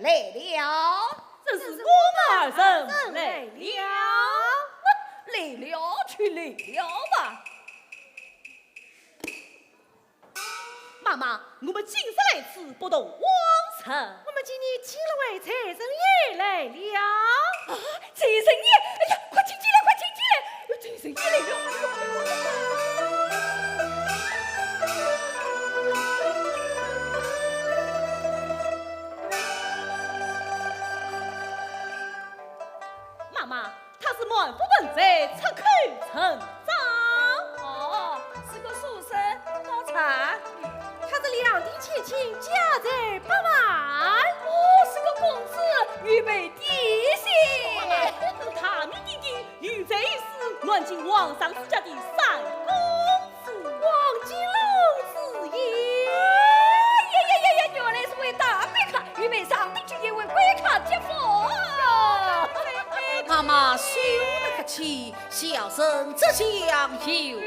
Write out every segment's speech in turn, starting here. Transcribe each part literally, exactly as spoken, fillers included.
来了。正是我们二人来了。来了就来了吧。妈妈，我们今日来此不同往常。我们今日请了位财神爷来了。啊，财神爷！哎呀，快请进来，快请进来！财神爷来了！哎呦，哎呦，哎呦！妈妈，他是满腹文才，出口成章。哦，是个书生，高才。他是两地千金，家财百万。哦，是个公子，玉佩滴血。大名鼎鼎，有才有势，南靖皇上之家的三公子。黄金龙子爷。哎呀呀呀呀，原来是位大贵客，玉佩上的就一位贵客接风。妈妈休得客气，小生这厢有礼了。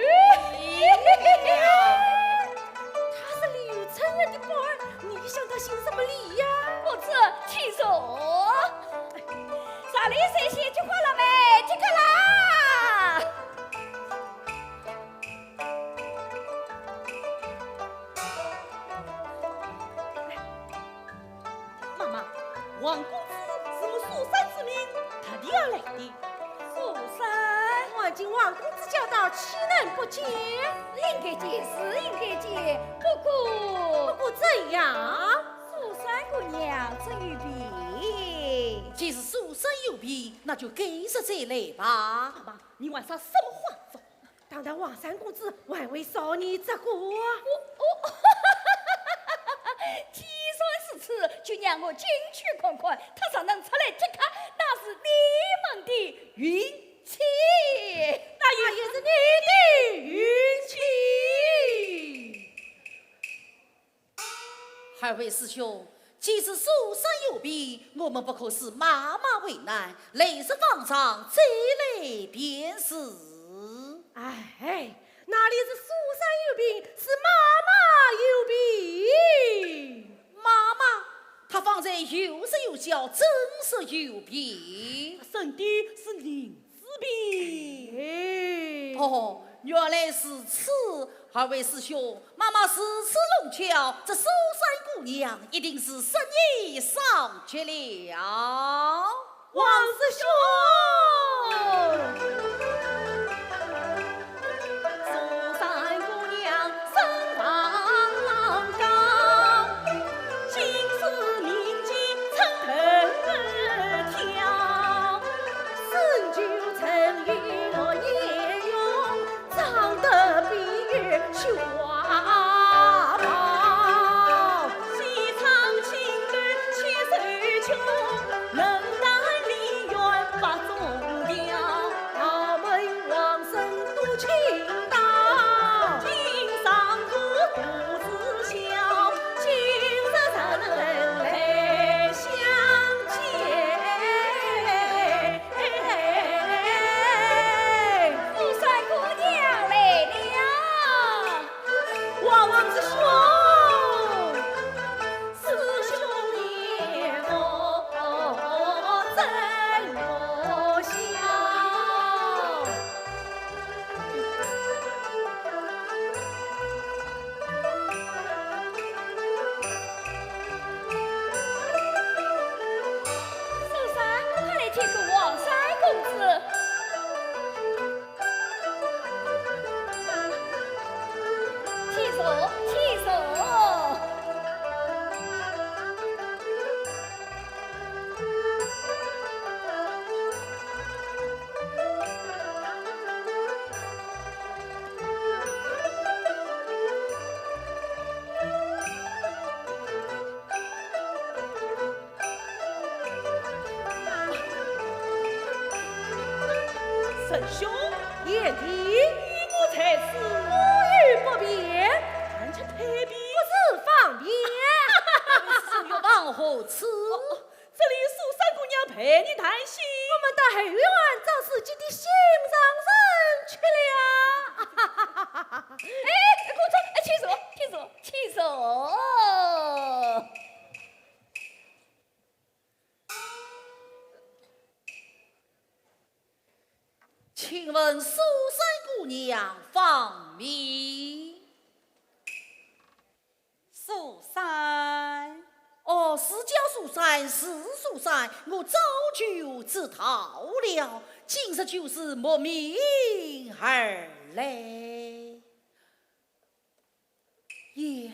他是刘承恩的宝儿，你向他行什么礼呀？公子，请坐。茶里水洗，菊花落梅，即刻来。妈妈，王公子是我苏三之命，特地而来的。苏三？南靖王公子驾到，岂能不见？应该见，是应该见，不过，不过怎样？苏三姑娘这有病。既是苏三有病，那就改日再来吧。妈妈，你玩啥什么花招？ 堂堂王三公子，还会少你这个？我，我，既然如此，就让我进去看看，他若能出来接客，那是你们的运气。那也是你的运气。二位师兄，既是苏三有病，我们不可使妈妈为难，来日方长再来便是。哎，哪里是苏三有病，是妈妈有病。妈妈，她方才有说有笑，真是有病。生的是疟子病。哦，原来如此。二位师兄，妈妈如此弄巧，这苏三姑娘一定是失意上去了。王师兄！苏三姑娘身上高， 今日民间称头条，身就成一个颜容，长得比月雪花宝。西窗青楼千首穷，冷淡梨园八中调。豪门望生多清 今上个肚子笑，今日怎能来相见？苏三姑娘来了。王师兄。 师兄也莫怎么笑。苏三，快来见过王三公子。 请坐，请坐。仁兄，贤弟，有我在此，我有不便，但求退避。不是方便。师兄欲往何处？哦，这里有苏三姑娘陪你谈心。我们到后院找自己的心上人去了。哎，公子，哎，请坐，请坐，请坐。请问苏三姑娘芳名？苏三。哦，是叫苏三，是苏三，我早就知道了，今日就是慕名而来。 呀。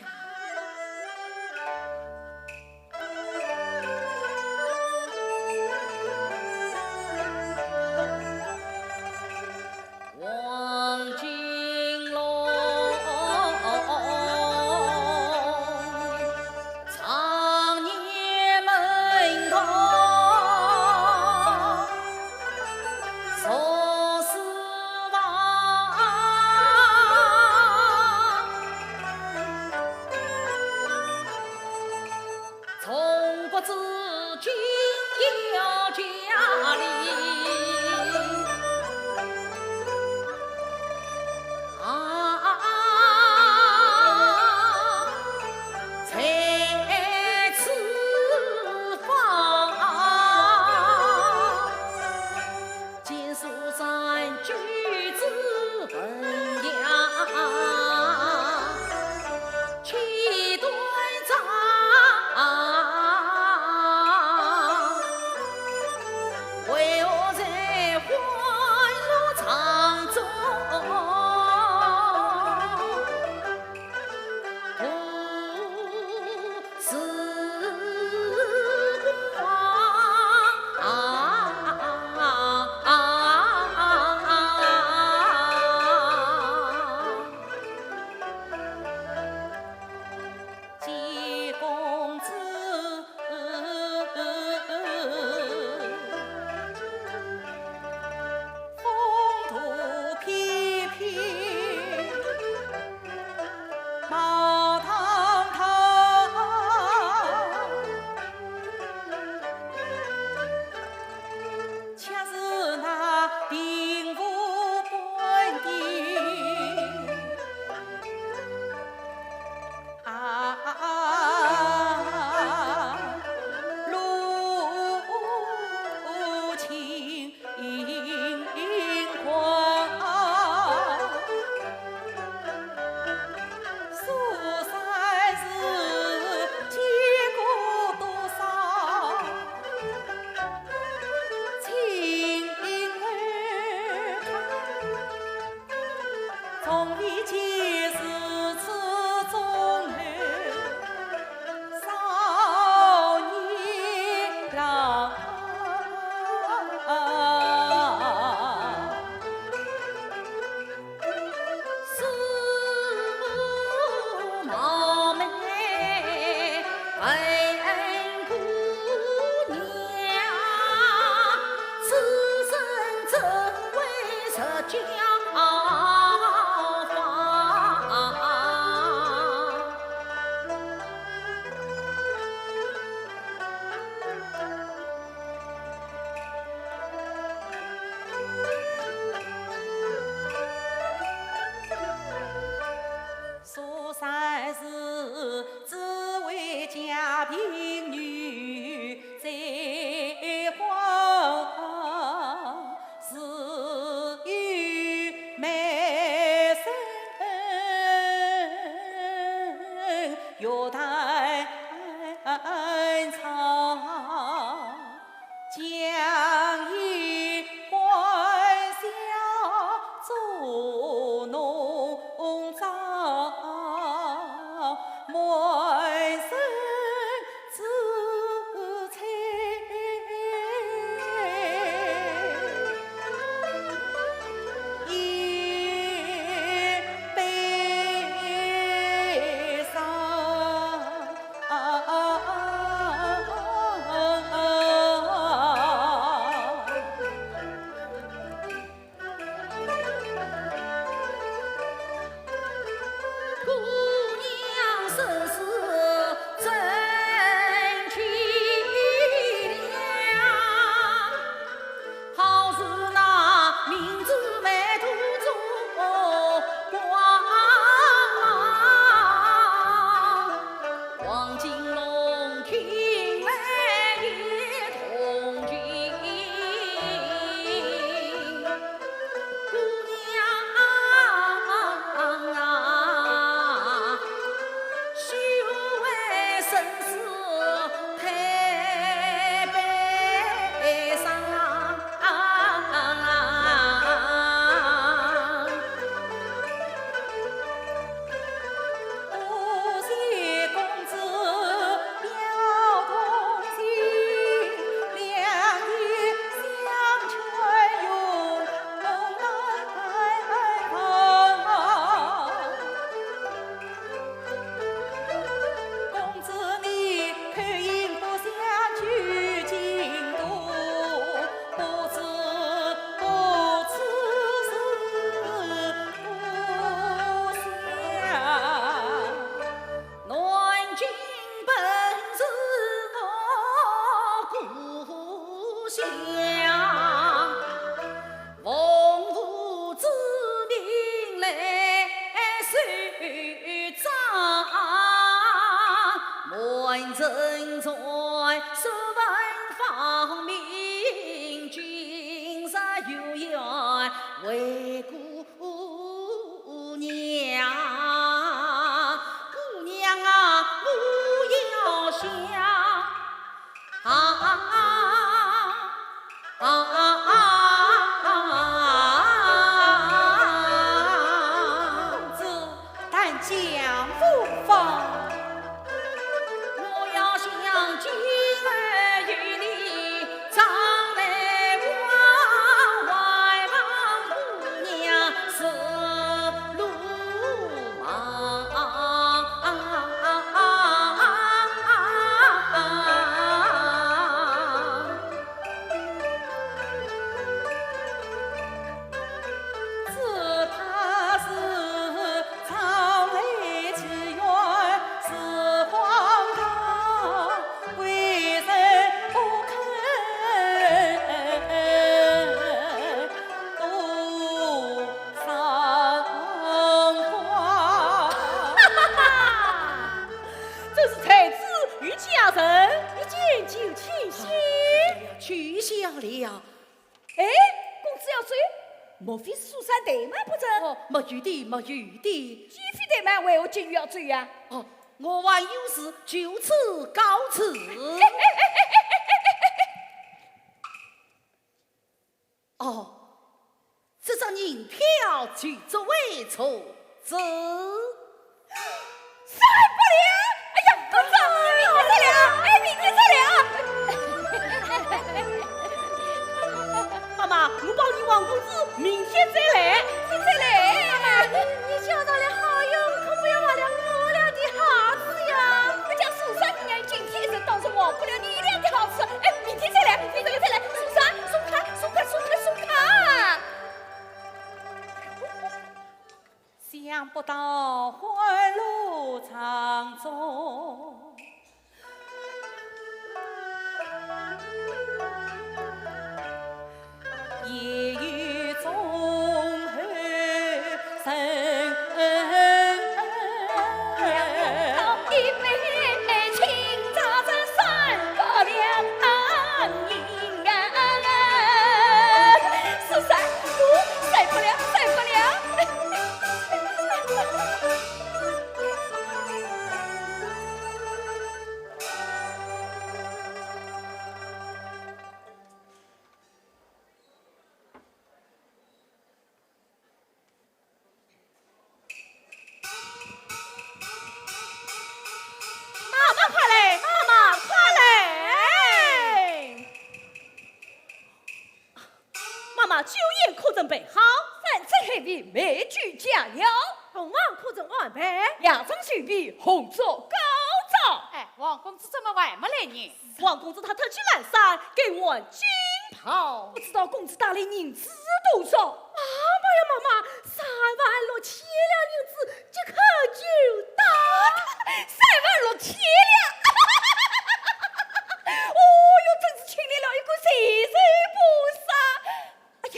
下，奉父之命来收账，满城传说文方明，今日有缘回姑娘。姑娘啊，我要想 啊啊啊啊啊啊！公子，但讲无妨。我要想今后与你常来往，还望姑娘是 路旁。只怕是朝来之远是荒唐， 为人不肯多赏花。哈哈哈！真是才子遇佳人，一见就倾心。取笑了。哎，公子要走，莫非是苏三怠慢不成？哦，没有的，没有的。既非怠慢，为何急于要走呀？哦，我还有事，就此告辞。 哦，这张银票就作为错字。三不了！哎呀，公子，明天再聊，哎，明天再聊。妈妈，我帮你还公子，明天再来。明天再来。妈妈，你，你交上了好运，可不要忘了我俩的好字呀。我家苏三姑娘今天一日，倒是忘不了你俩的好字。哎，明天再来，明天再来。苏三，苏三，苏三，苏三，苏三。 想不到欢乐场中，也有忠厚人。 妈妈快来，妈妈快来！妈妈，酒宴可曾备好？三只海味美酒佳肴。凤凰可曾安排？两只酒杯红烛高照。哎，王公子怎么还没来呢？ 王公子他特去南山更换金袍。不知道公子带来银子多少？啊，妈呀，妈妈，三万六千两银子，即刻就到。三万六千两！哦哟，真是请来了一个财神菩萨。哎呀，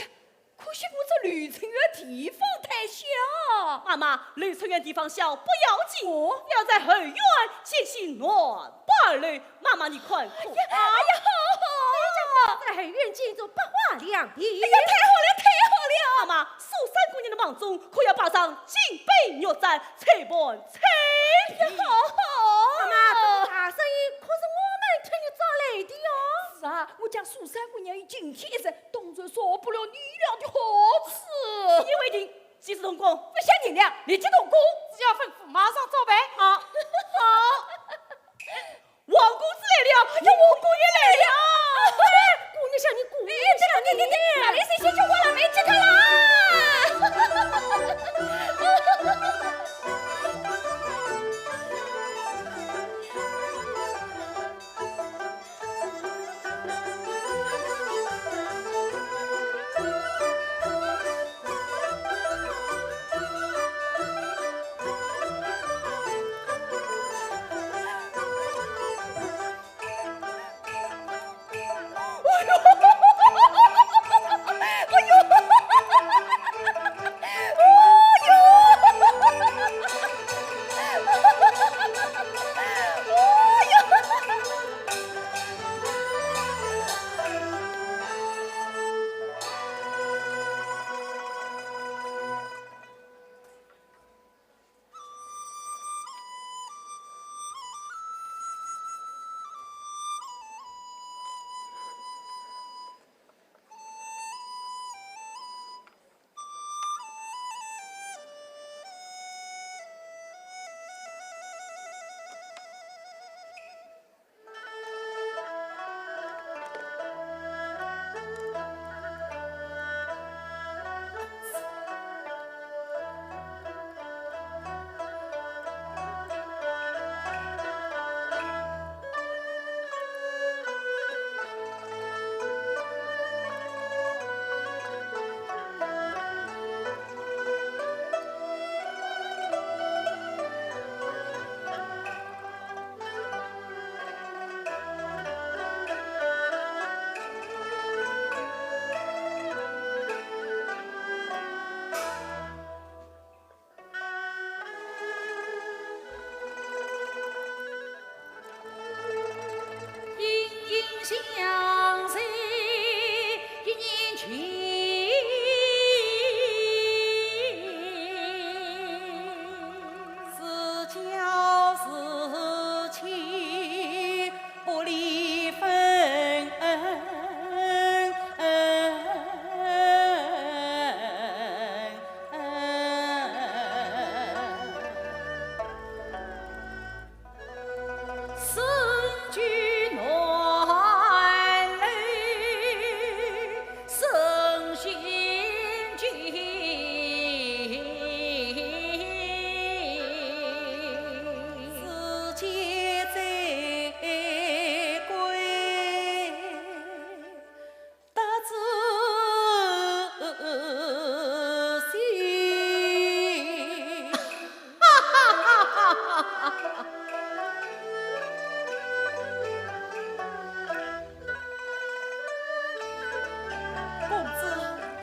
可惜我这刘春元地方太小。妈妈，刘春元地方小不要紧，哦。要在后院建起暖白楼。妈妈，你看可好？哎呀，哎呀，好，好，哎呀，好，在后院建一座百花凉亭。哎呀，太好了，太好了！妈妈，苏三姑娘的房中可要摆上金杯玉盏，彩盘彩屏。哎呀，好，好。妈妈，这个大生意可是我们托你找来的哟。是啊，我家苏三姑娘有今天一日， 当然少不了你俩的好处。一言为定，即时动工。不想银两，立即动工。只要吩咐，马上照办。好，好。王公子来了，哎呀，王公爷来了。哎，姑娘想你，姑娘想你。哎，对，对，对，对，哪里是先去花了没接他啦？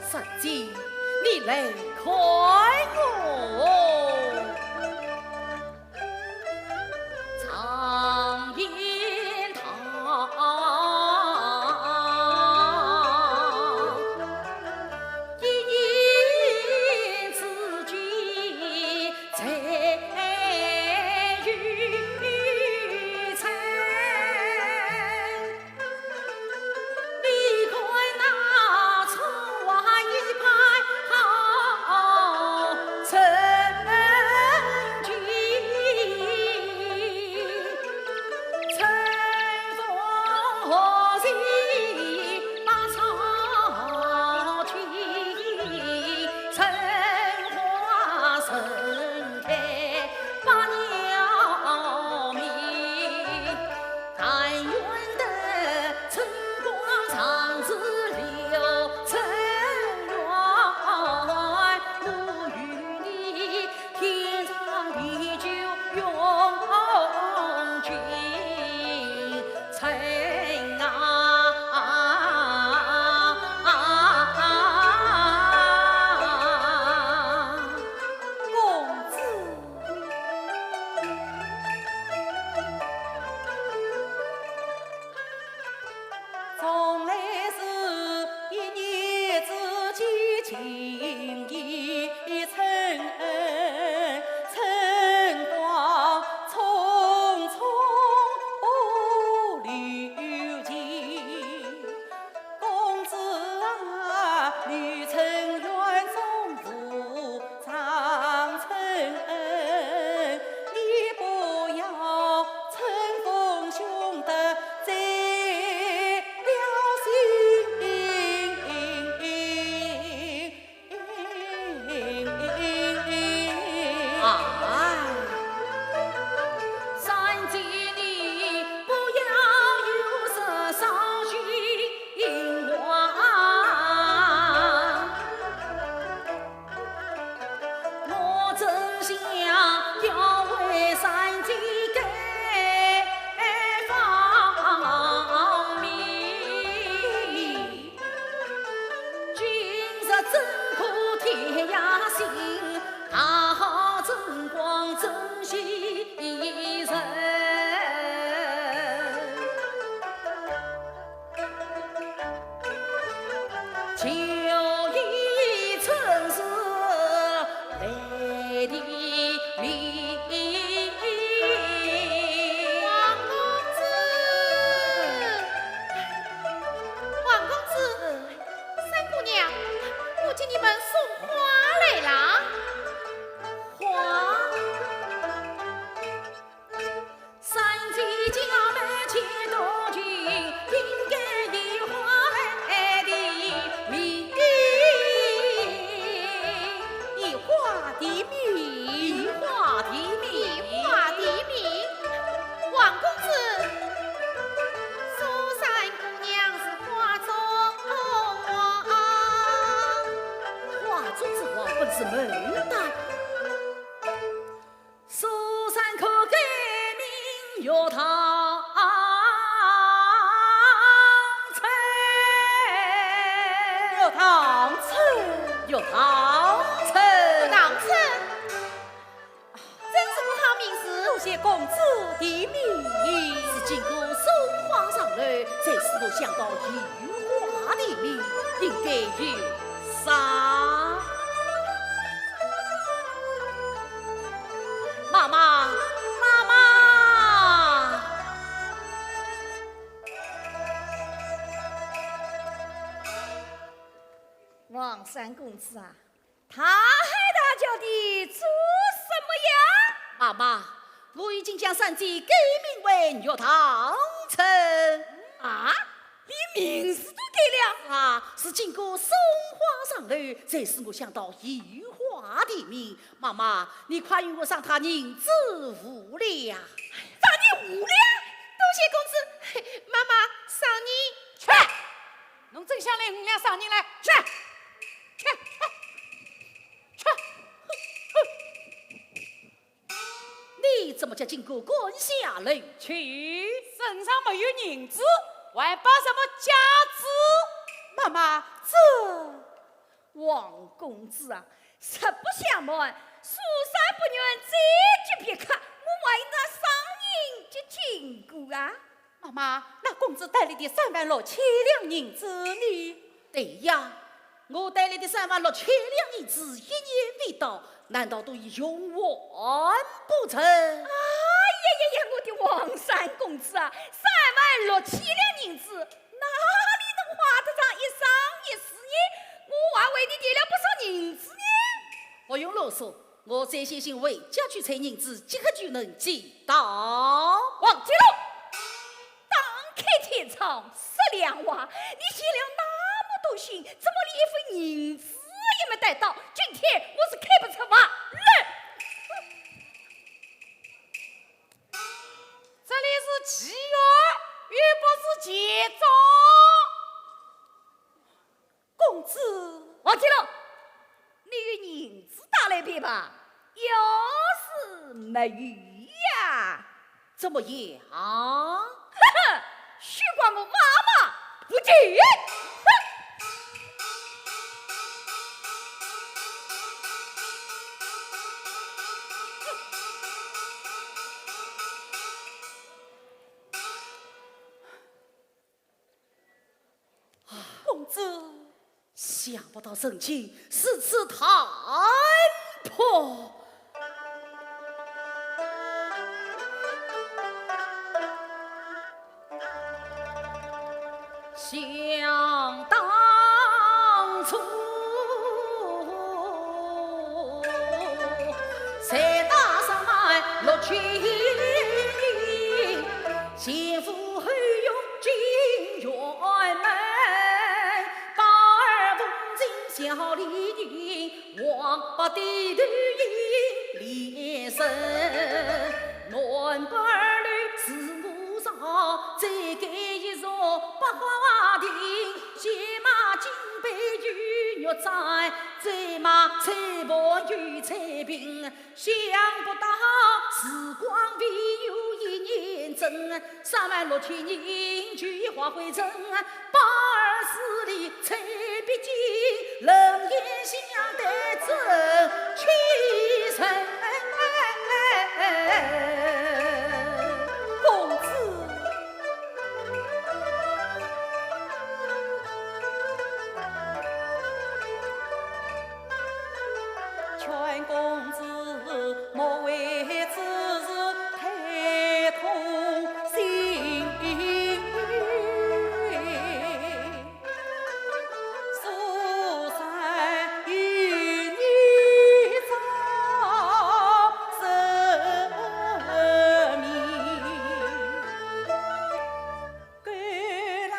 三姐，你来看哟。常言道，一念之间，才有春。 你看那窗外一派好春景，春风和煦百草青，春花盛开百鸟鸣。 但愿得春光常自留，春愿我与你天长地久永结亲啊。公子。 从来是一念之间，情意深，春光匆匆流尽。 公子啊，你情愿重负长春恩，你不要春风凶得醉了心。 哎，三姐你不要有这伤心话，我真想要为三姐改方名。 今日真可天涯行，大好春光珍惜人。就以春日来提名。王公子，王公子， 三姑娘，我给你们送花来啦。花？三姐家门前多情，应该以花来提名。以花提名？以花提名。以花提名。王公子，苏三姑娘是 花中花。花中之花本是牡丹。苏三可改名玉堂春。玉堂春。玉堂春。玉堂春。 真是个好名字。多谢公子提名。自今个送花上楼，才使我想到以花提名，应该有赏。妈妈，妈妈！王三公子啊， 大喊大叫的做什么呀？妈妈，我已经将三姐改名为玉堂春。啊，连名字都改了？啊，是今个送花上楼，才使我想到以花提名。妈妈，你快与我赏他银子五两。赏银五两？多谢公子。嘿，妈妈，赏银。去！侬真想来五两赏银来？去！ 去，去，去！你怎么叫金姑滚下楼去？身上没有银子，还摆什么架子？妈妈，这……王公子啊，实不相瞒，苏三不愿再接别客，我还有那商人接近过啊。妈妈，那公子带来的三万六千两银子呢？对呀，我带来的三万六千两银子一年未到，难道都已用完不成？哎呀呀呀，我的王三公子啊，三万六千两银子，哪里能花得上一生一世呢？我还为你添了不少银子呢。不用啰嗦，我再写信回家去催银子，即刻就能寄到。王金龙，打开天窗说亮话，你写了那么多信，怎么连一分银子也没带到？今天我是开不出饭来。这里是妓院，又不是钱庄。公子。王金龙，你有银子带来便罢，要是没有呀？怎么样？呵呵，休怪我妈妈不敬。哼！公子。想不到人情如此淡薄。想当初，才打上来六七年，前赴后拥进辕门，拜尔同进小李云，王八低头一连声，男扮女自我造，再盖一座百花亭，先买金杯与玉簪，再买彩盘与彩瓶。 想不到时光未有一年整，三万六千银就已化灰尘。八十里采笔经，冷眼相待真欺人。公子。 劝公子莫为此事太痛心。苏三与你早成命。 归来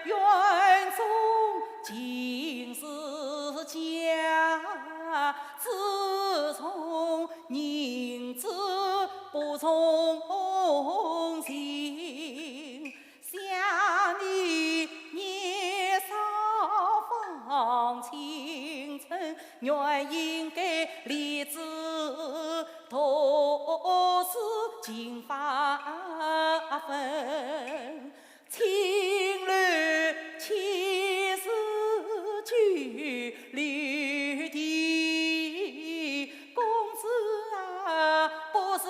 院中尽是家，自从银子不从情，想你年少方青春， 原应该立志读书勤发奋，青楼千事酒绿地，公子啊，不是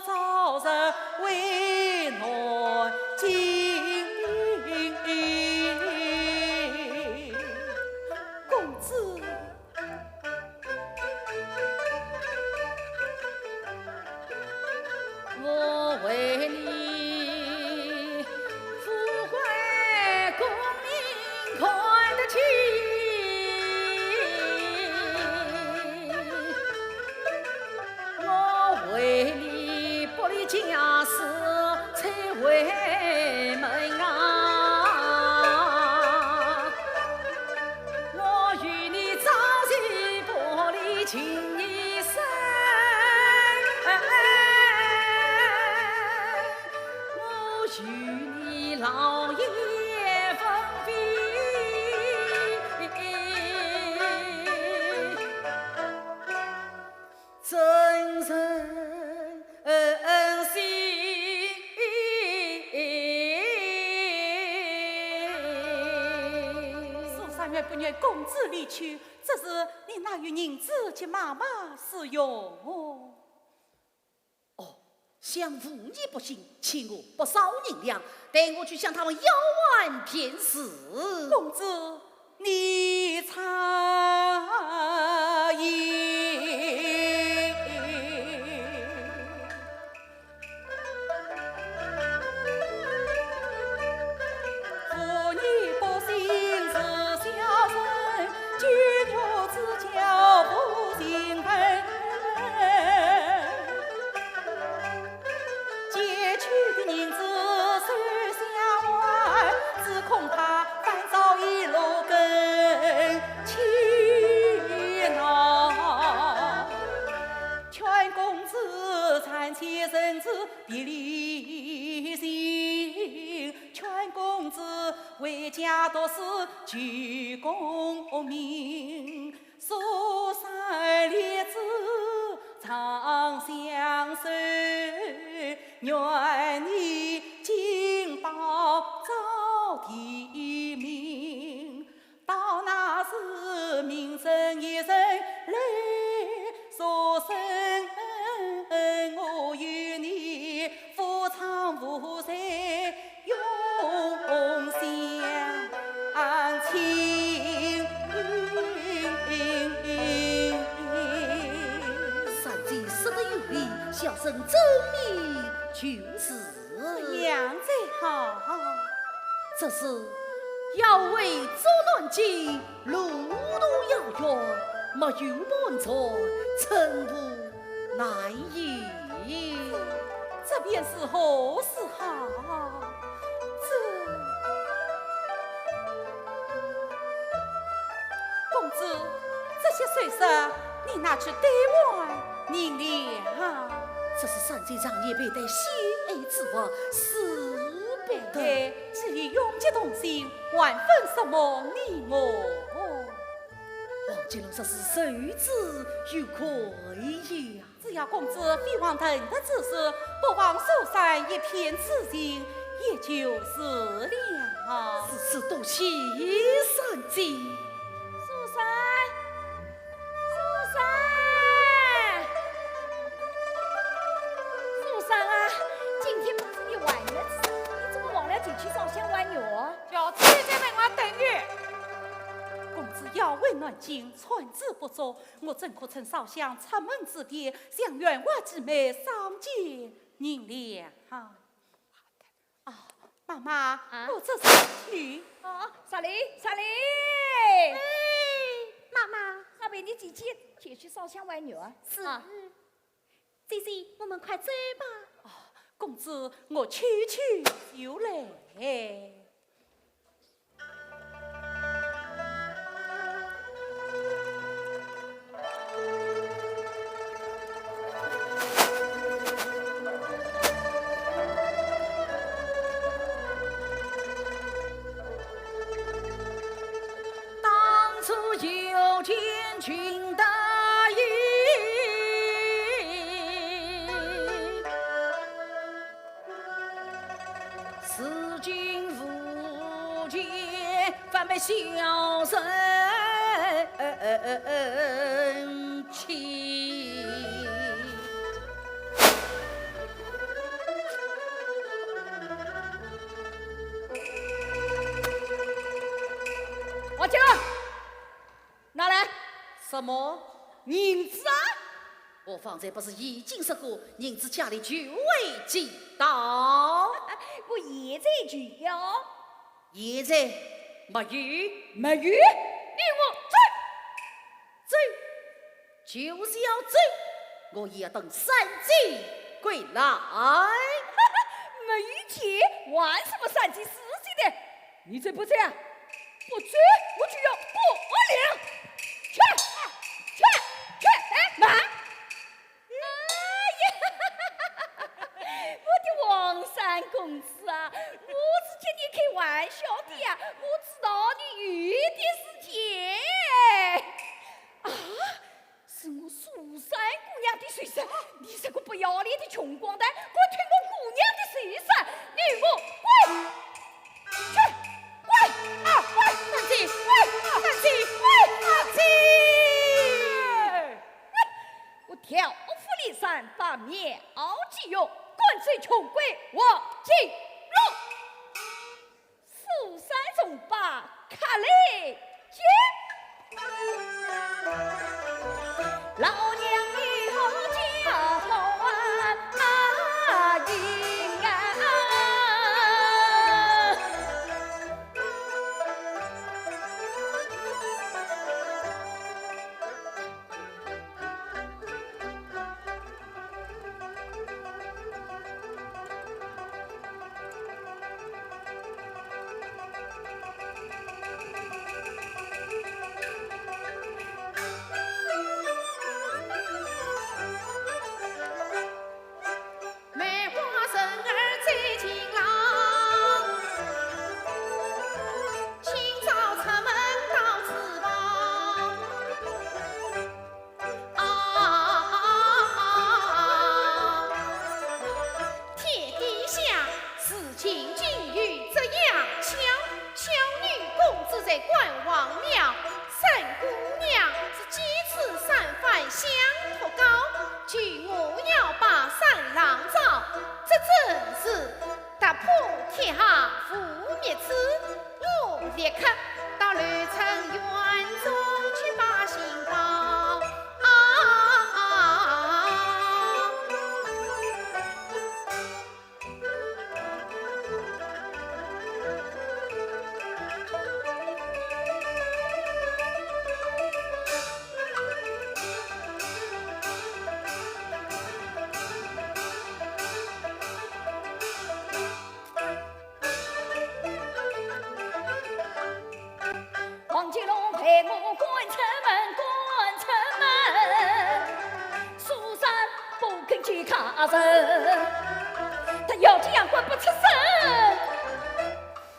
朝朝为难尽。公子。 我为你愿不愿公子离去，只是你拿有银子给妈妈使用哦。哦，想父义不行，欠我不少银两，待我去向他们要还便是。公子，你猜疑。 劝公子暂且忍之别离情，劝公子回家读书求功名。书生立志长相守，愿你金榜照天明。 到那时，名正言顺来说声，我与你夫唱妇随，永相亲。三姐说得有理，小生遵命就是。 这样最好。只是要回转南京，路途遥远，没有盘缠，寸步难移。这便如何是好？这…… 公子，这些首饰你拿去兑换银两。这是三姐常年佩戴心爱之物，使不得。哎，既已永结同心，还分什么你我？王金龙若是受之，有愧呀。 只要公子飞黄腾达之事，不枉书生一片痴心，也就是了。如此多谢三姐。书生，书生，书生啊，今天不知你还月之日，你怎么忘了前去烧香还愿？小姐在门外等你。公子要回南京，参差不周， 我怎可趁烧香出门之际，向员外寄枚双金银两？啊，妈妈，啊？我这是去……哦，啥哩？啥哩？哎，妈妈。阿妹，你姐姐前去烧香还愿啊？是。啊。姐姐，我们快走吧。哦，公子，我去去就来。 当初有天君答应，如今无见，反被小人欺。王金龙，拿来。什么？银子啊！我方才不是已经说过，银子家里据为己道？我现在就要。现在没有？没有。你我走。走。 就是要走，我也要等三姐归来。没有钱，还什么三姐四姐的？你走不走啊？不走，我就要剥粮。去，去，去，哎，慢！哎呀，我的王三公子啊，我是跟你开玩笑的呀，我知道你有的是钱。啊？ 是我苏三姑娘的首饰，你这个不要脸的穷光蛋，敢偷我姑娘的首饰，你给我滚！去，滚！啊，滚！三姐，苗继勇，赶走穷鬼王金龙。苏三重八，克雷杰。老娘你好家伙啊，啊，啊！天底下事情尽有这样巧，巧女公子在关王庙，三姑娘是几次三番相托告，求我要把三郎找，这真是 踏破铁鞋无觅处，我立刻到柳城院中去把信报。啊！王金龙被我赶出门，赶出门，苏三不肯见客人，他咬紧牙关不出声。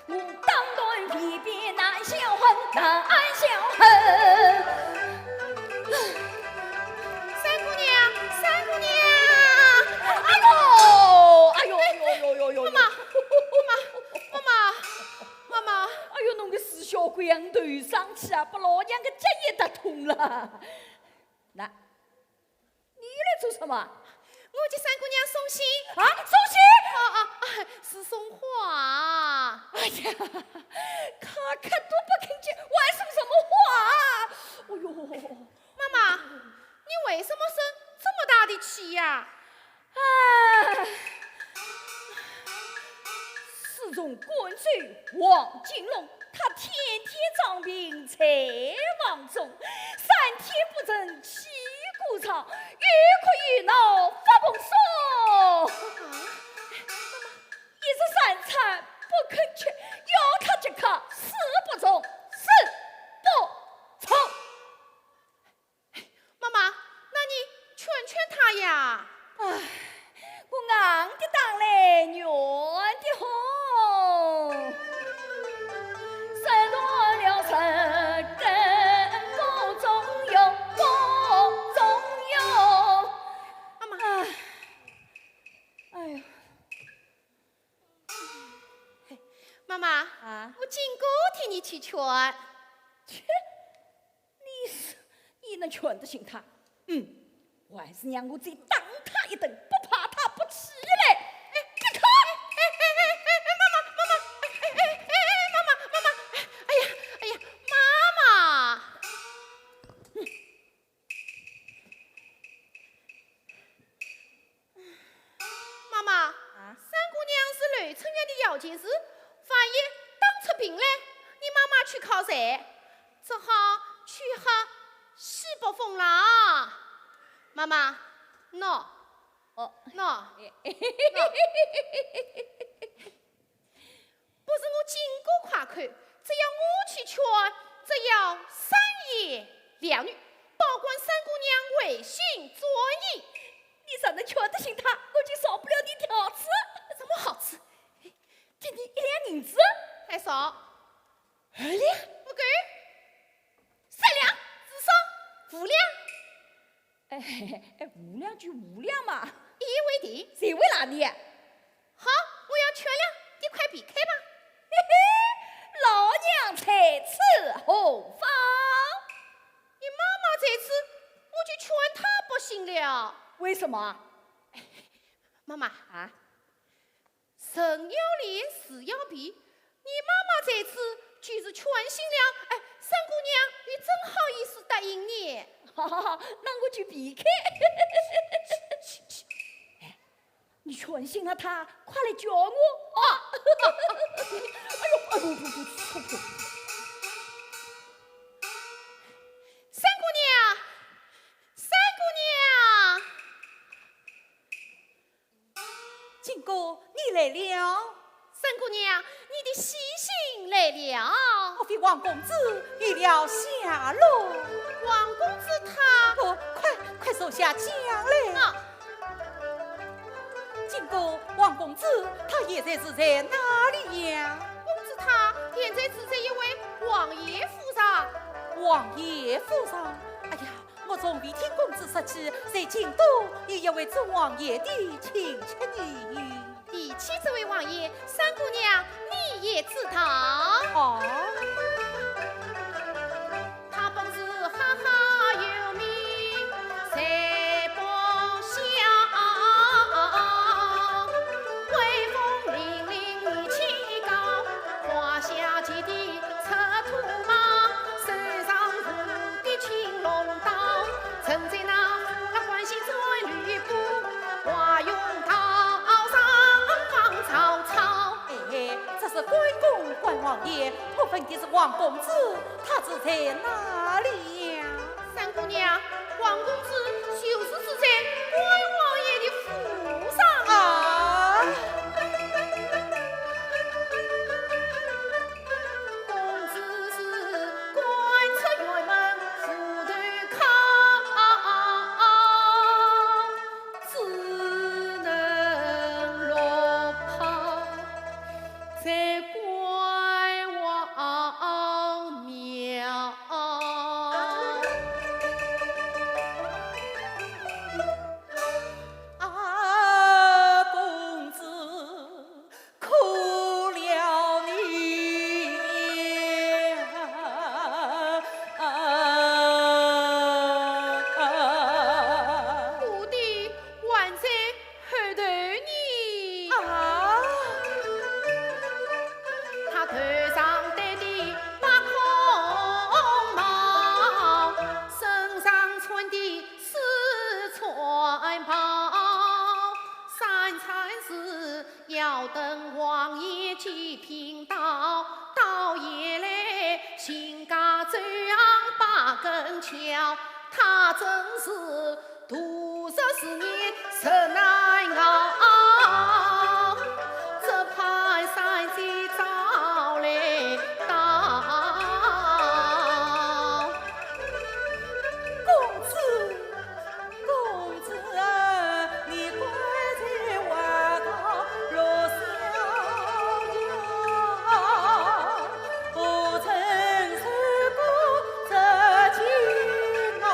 我当断未必难消恨，难消恨。三姑娘，三姑娘！哎呦，哎呦，哎呦，哎呦，哎呦！妈妈，妈妈，妈妈，妈妈！哎呦，弄得死小鬼样头上去啊，把老娘个脚也踏痛了。那，你来做什么？我给三姑娘送信。啊，送信？啊，啊，啊，是送花。哎呀，看看都不肯见，还送什么花？哎呦！ 妈妈，你为什么生这么大的气呀？啊，自从赶走王金龙，他天天装病在房中，三天不曾起过床，又哭又闹发疯说。啊，妈妈，一日三餐不肯吃，要他即刻死不从，死不从。 妈妈，那你劝劝他呀。唉，我硬的打来，软的哄。折断了十根不中用，不中用。妈妈。唉，哎呀。 妈妈，啊？我金姑替你去劝。切，你是，你能劝得醒他？嗯，我还是让我再打他一顿，不怕他不起来。哎，你看，哎，哎，哎，哎，哎，妈妈，妈妈，哎，哎，哎，哎，妈妈，妈妈，哎，哎呀，哎呀，妈妈。 妈妈，啊？三姑娘是柳城院的姚琴师，万一打出病来，你妈妈去靠谁？只好去喝西北风了。妈妈，喏，哦。喏，哎，喏。 不是我金姑夸口，只要我去劝，只要三言两语，保管三姑娘回心转意。你若能劝得醒她，我就少不了你条子。什么好处？给你一两银子。还少？二两？不够。三两？至少五两。 哎，哎，五两就五两嘛。一言为定。谁为难你？好，我要劝了，你快避开吧。嘿嘿，老娘在此何妨？你妈妈在此，我就劝她不醒了。为什么？妈妈啊，人要脸，树要皮，你妈妈在此就是劝醒了。哎，三姑娘，你怎好意思答应呢？哈哈哈，那我就避开。哎，你劝醒了她，快来叫我啊！哎呦，哎呦，呦，呦，呦，呦。三姑娘，三姑娘。 金姑，你来了。三姑娘，你的喜信来了。莫非王公子有了下落？王公子他……不，快，快坐下讲来。啊。金姑，王公子他现在是在哪里呀？公子他现在住在一位王爷府上。王爷府上？哎呀， 我从未听公子说起，在京都有一位做王爷的亲戚呢。提起这位王爷，三姑娘你也知道。哦。他本是赫赫有名，在北乡，威风凛凛义气高，华夏奇弟出土马，手上舞 的青龙刀，曾在那虎牢关西斩吕布，华容道上放曹操。哎，这是关公关王爷，我问的是王公子，他住在哪里呀？三姑娘，王公子就是住在关王爷的府上啊。啊。 公子是赶出辕门赴投靠，只能落魄在关王庙。 啊，公子，可怜你呀！我的还在后头呢。啊？他头上戴的八孔帽，身上穿的 四川袍，三餐是要等王爷几品到，到夜来行驾走行把根桥，他真是度日如年人难熬，只盼三更早来到。 公子，公子啊，你快在外头落逍遥，何曾受过这惊啊？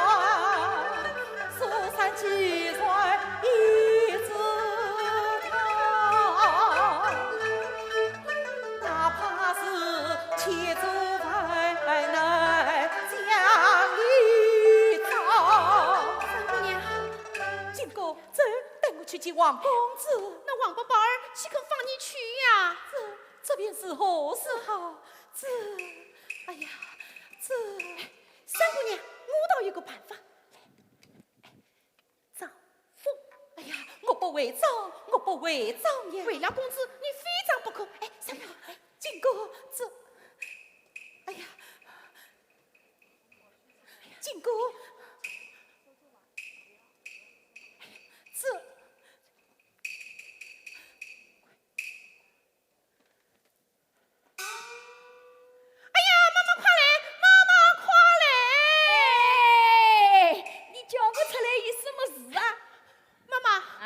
苏三既然已知道， 哪怕是千罪万难将你招。三姑娘。金姑，这，带我去见王公子。那王伯伯儿岂肯放你去呀？这，这便如何是好？这，哎呀，这。三姑娘，我倒有个办法。 装疯。哎呀，我不会装，我不会装呀。为了公子，你非装不可。哎，三姑，哎，金姑，这，哎呀，金姑，这。 哎呀，妈妈快来，妈妈快来！哎，你叫我出来有什么事啊？妈妈，啊？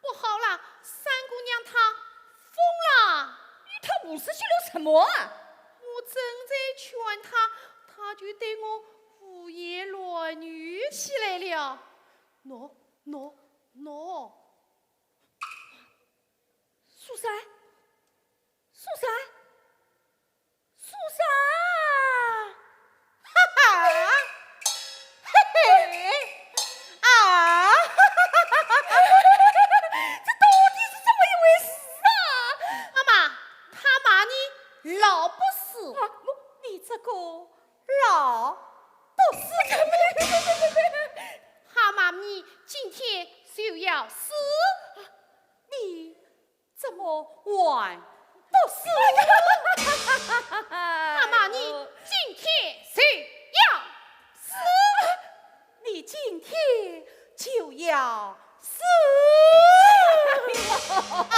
不好了，三姑娘她疯了。与她胡思乱想什么啊？我正在劝她，她就对我胡言乱语起来了。喏，喏，喏。 苏三，苏三，苏三！哈哈，嘿嘿，啊，哈哈哈哈哈！这到老不死。蛤蟆，你今天就要死。你怎么还不死？蛤蟆，你今天就要死。你今天就要死啊！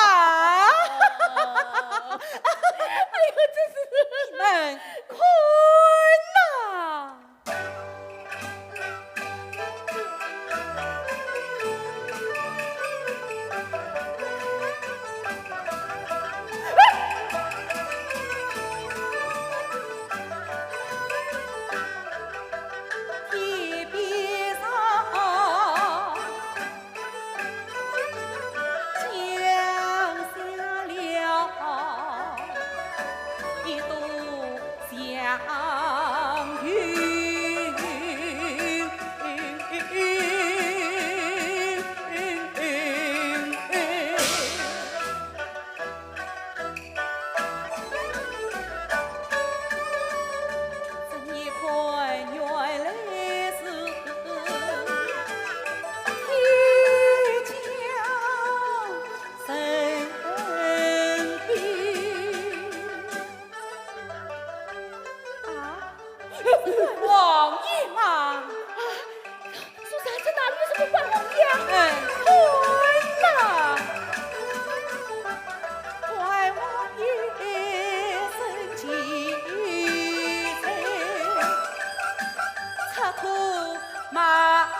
哎呦，这是，你们看呐！啊，王爷嘛。啊，苏三，这哪里有什么关王爷啊？哎，看呐，关王爷身骑在赤兔马上。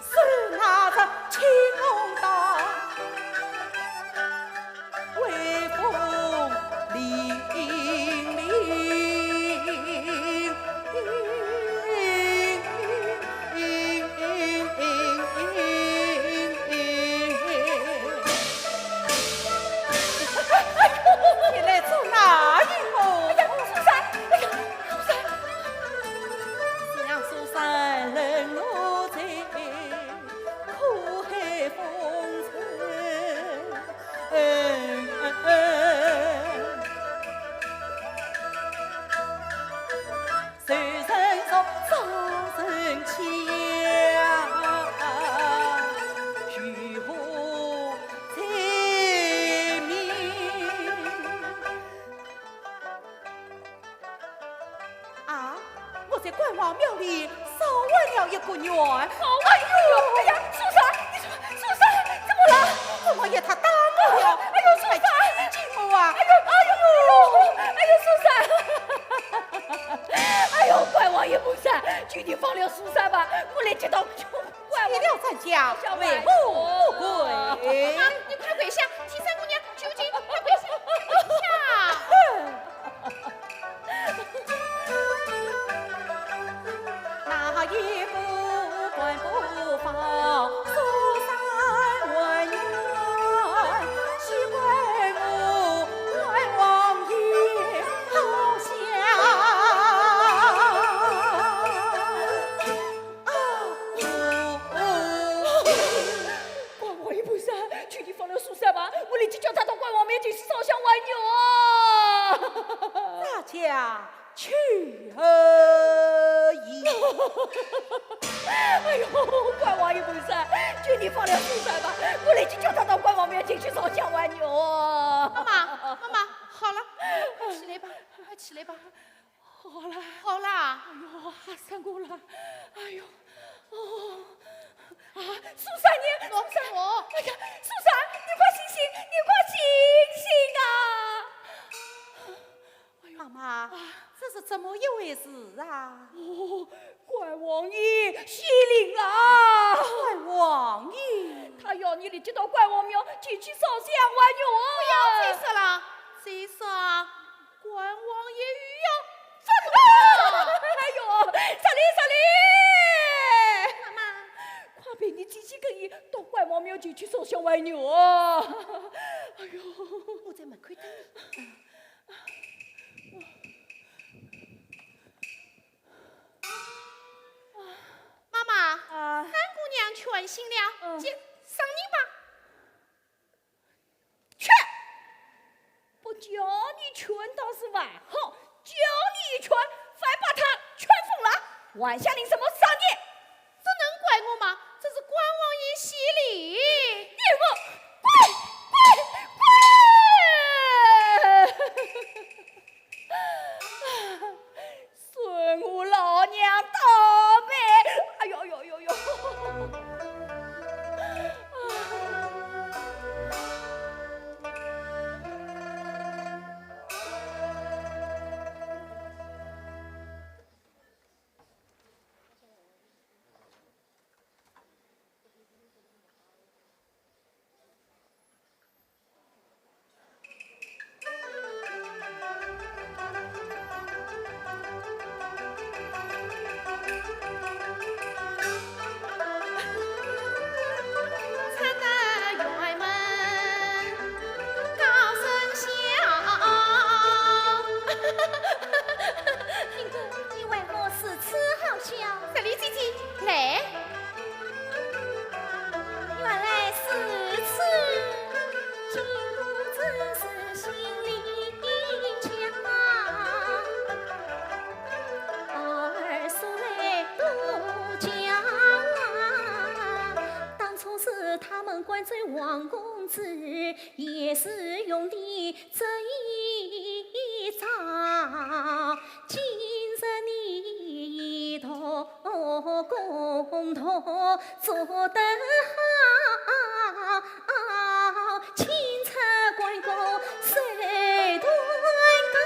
手拿着青龙刀，威风凛凛。你来做哪一个？哎呀，苏三！哎呀，苏三！ 啊，我在关王庙里少还了一个愿。少还一个愿？哎呀，苏三，你说，苏三，怎么了？关王爷他打我了。哎呦，苏三！快去救救我啊！哎呦，哎呦，哎呦，哎呦，苏三！哎呦，关王爷不善，求你放了苏三吧，我来接到关王爷。 起了咱家，为父不跪。啊，你快跪下，替三姑娘求情，快跪下，快跪下。哼！哪一个官不放苏三还愿，是怪我关王爷好相 啊！关王爷不善，求你放了苏三吧，我立即叫他到关王面前去烧香还愿啊！大家去而已。哎呦，关王爷不善，求你放了苏三吧，我立即叫他到关王面前去烧香还愿啊！妈妈，妈妈，好了，快起来吧，快起来吧。 好啦。好啦。哎呦，吓煞我了。哎呦，哦，啊，苏三呢？苏三，哎呀，苏三，你快醒醒，你快醒醒啊！哎呦，妈妈，啊，这是怎么一回事啊？哦，关王爷显灵了。关王爷？他要你立即到关王庙前去烧香还愿啊！不要再说了，再说啊， 关王爷又要发怒了。哎呦，啥哩啥哩！妈妈。快陪你姐姐跟伊到关王庙前去烧香还愿啊！哎呦，我在门口等你。妈妈，劝醒了，嗯。就赏你吧。去！不叫你劝倒是还好，叫你一劝，反把他劝疯了，还想领什么赏你？这能怪我吗？这是关王爷喜礼。你给我滚，滚，滚！ 算我老娘倒霉！哎呦呦呦呦！金哥，你为何如此好笑？这里姐姐，来。 原来如此，金姑真是心里强，二岁多娇啊。当初是他们灌醉王公子，也是用的这一招。 今日你同工同做得好，钦差关公谁断高？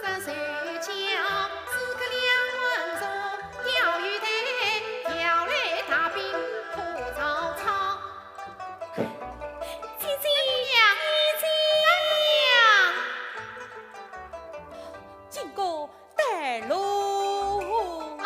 这谁叫诸葛亮关中钓鱼台，调来大兵破曹操。姐姐，姐姐，金哥带路。啊。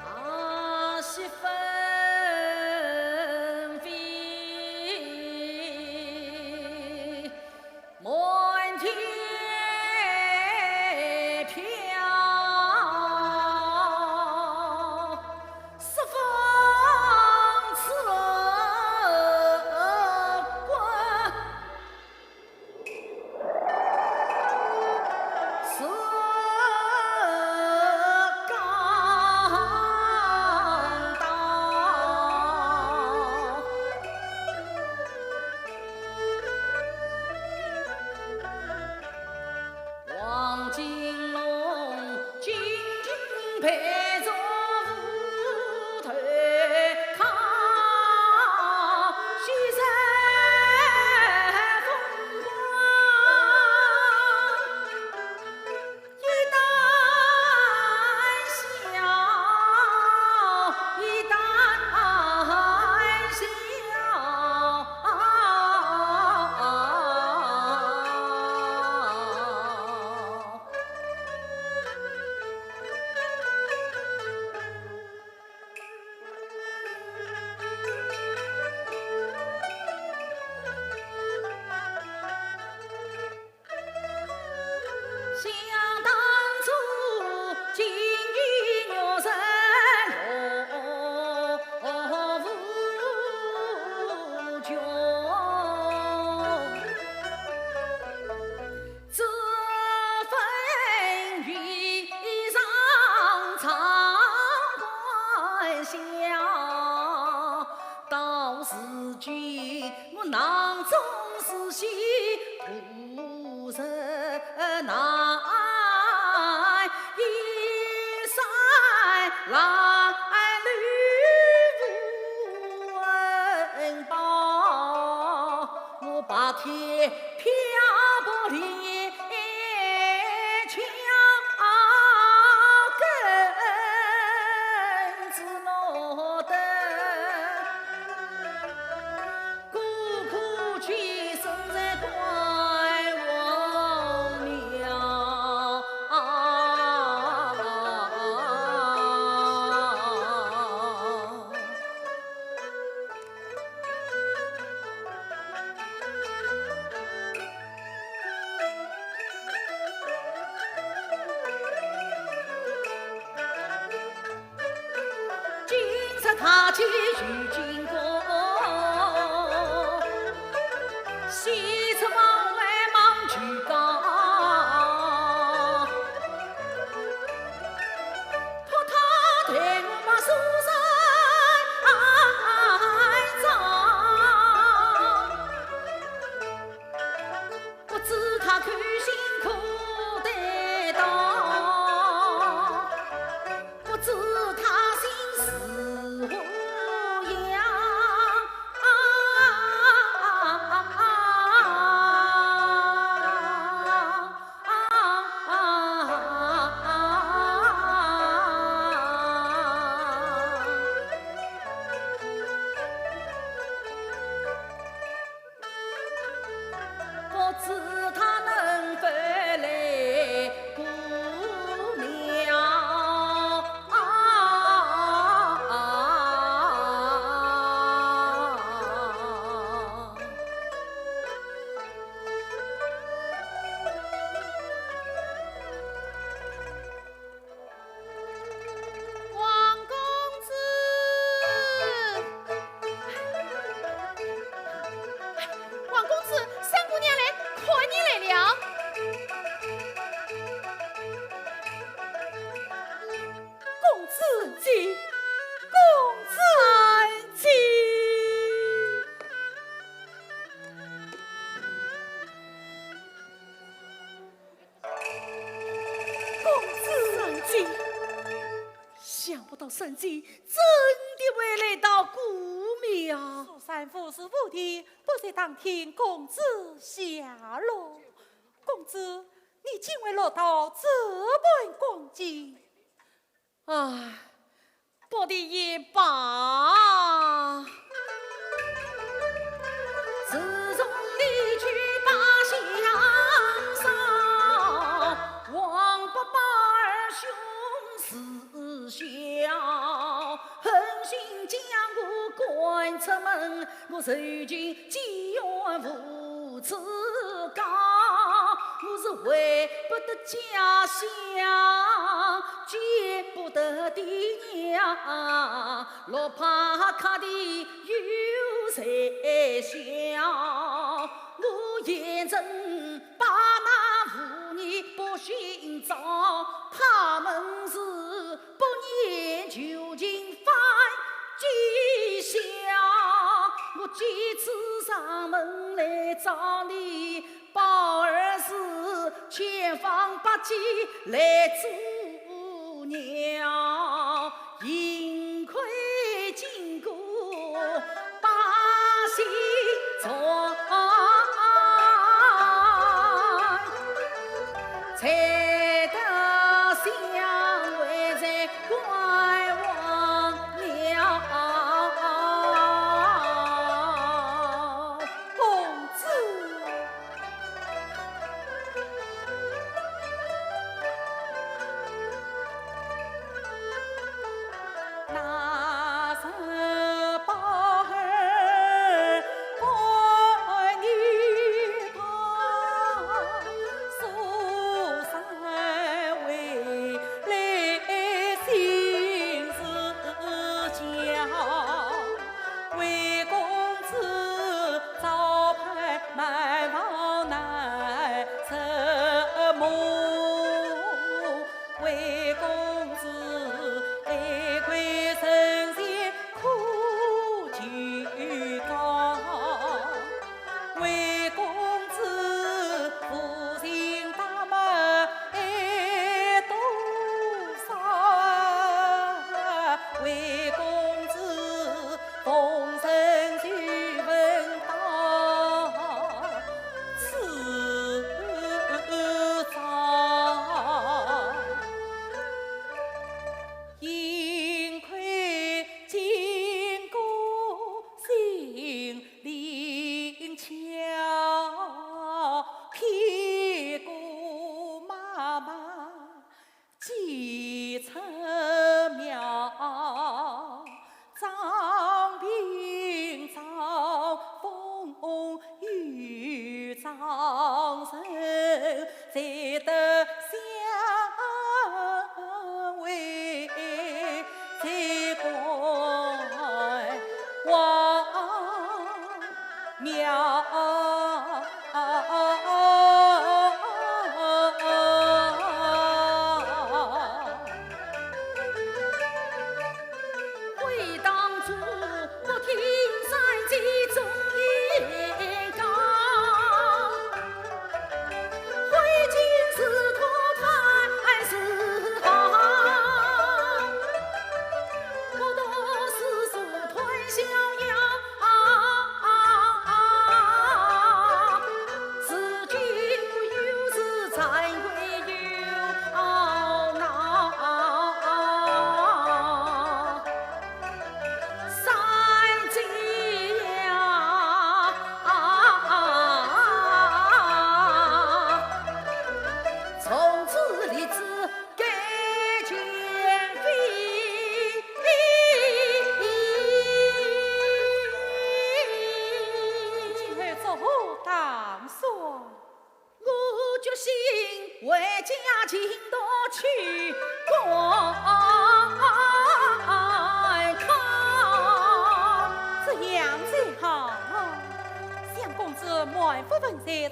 大雪纷飞满天飘，雪风刺骨。 是刚到。王金龙紧紧陪着来，刘文豹，我白天漂泊连江，跟仔我的。 孤苦寄身在关王庙。今日大街又经过，西出望外望旧街，托塔台我把苏州爱着。 不知他苦心苦得到，不知他心似何样。不知他能否来过庙。 王公子，王公子，三姑娘来看你来了。公子请，公子请。 公子。三姐，想不到三姐真的会来到顾庙。苏三府是府邸，不在当天公子下落。公子，你竟会落到这般光景。 唉，不提也罢。自从你去把相送，王八宝儿凶似枭，狠心将我赶出门，我受尽饥饿无 自家，我是回不得家乡，见不得爹娘，落魄客的有谁笑？我严嵩把那妇女不寻找，他们是 不念旧情翻旧笑，我几次上门来找你，宝儿是千方百计来阻挠，幸亏经过 把心转，才得相会在关王庙。公子。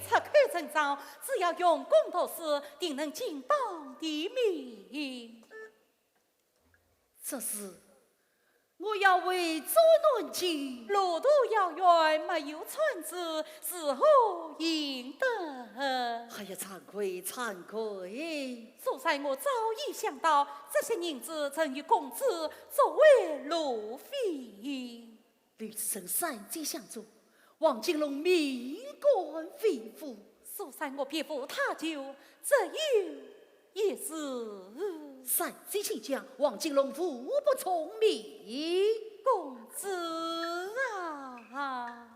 出口成章，只要用功读书，定能金榜题名。这事我要回转南京。路途遥远，没有船只，如何行得？哎呀，惭愧，惭愧。苏三，我早已想到，这些银子曾与公子作为路费。 刘子成三番相助，王金龙面干微服。苏三，我别无他求，只有一事。三番请讲，王金龙无不从命。公子啊！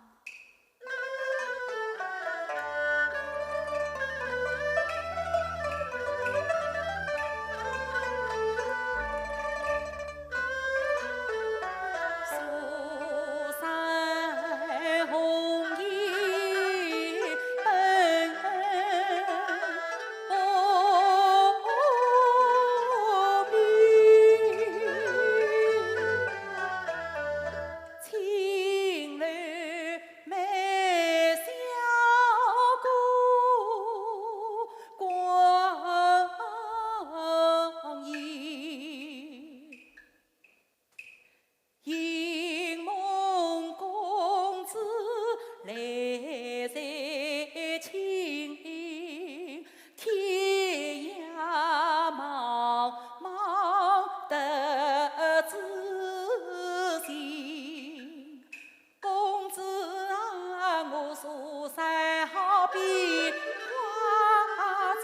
公子啊，我苏三好比花中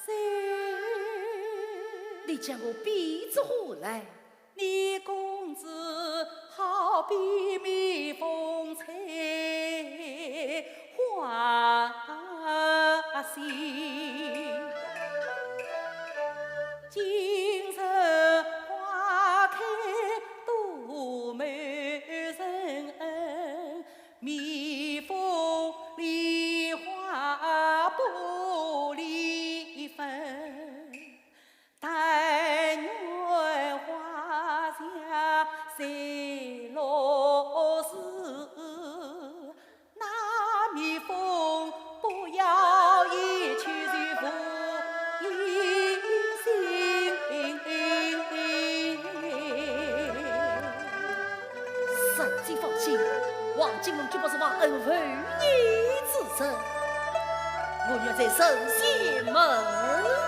水。你将我比作何来？你公子好比蜜蜂采花心。 今日花开多没人问，蜜蜂梨花不离分。但愿花谢谁落时， 那蜜蜂不要一去就无音信。三姐放心，王金龙绝不是忘恩负义之人，我愿再审些门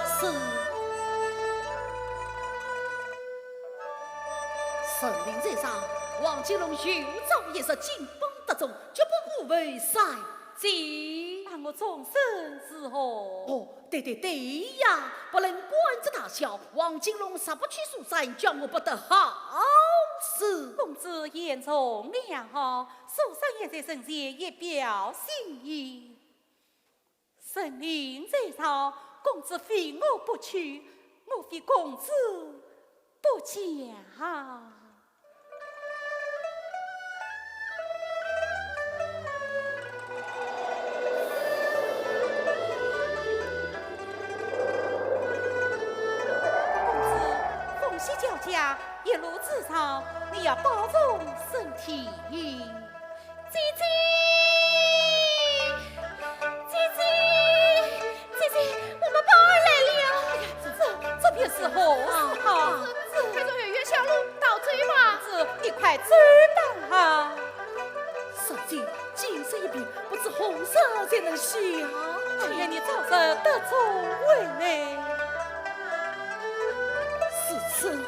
事。 陈琳在上，王金龙有朝一日金榜得中，绝不辜负三姐。那我终身如何？哦，对对对呀，不论官职大小，王金龙若不娶苏三，叫我不得好事。公子言重了，苏三也在人前一表心意。 陈琳在上，公子非我不娶，莫非公子不嫁？公子，凤喜交加，一路之上，你要保重身体。 姐姐，姐姐，姐姐，我们宝儿来了。这，这便是何事啊？啊，快从后院小路逃走吧。这，你快走吧。三姐，今日一别，不知何日才能相见。但愿你早日得中回来。如此。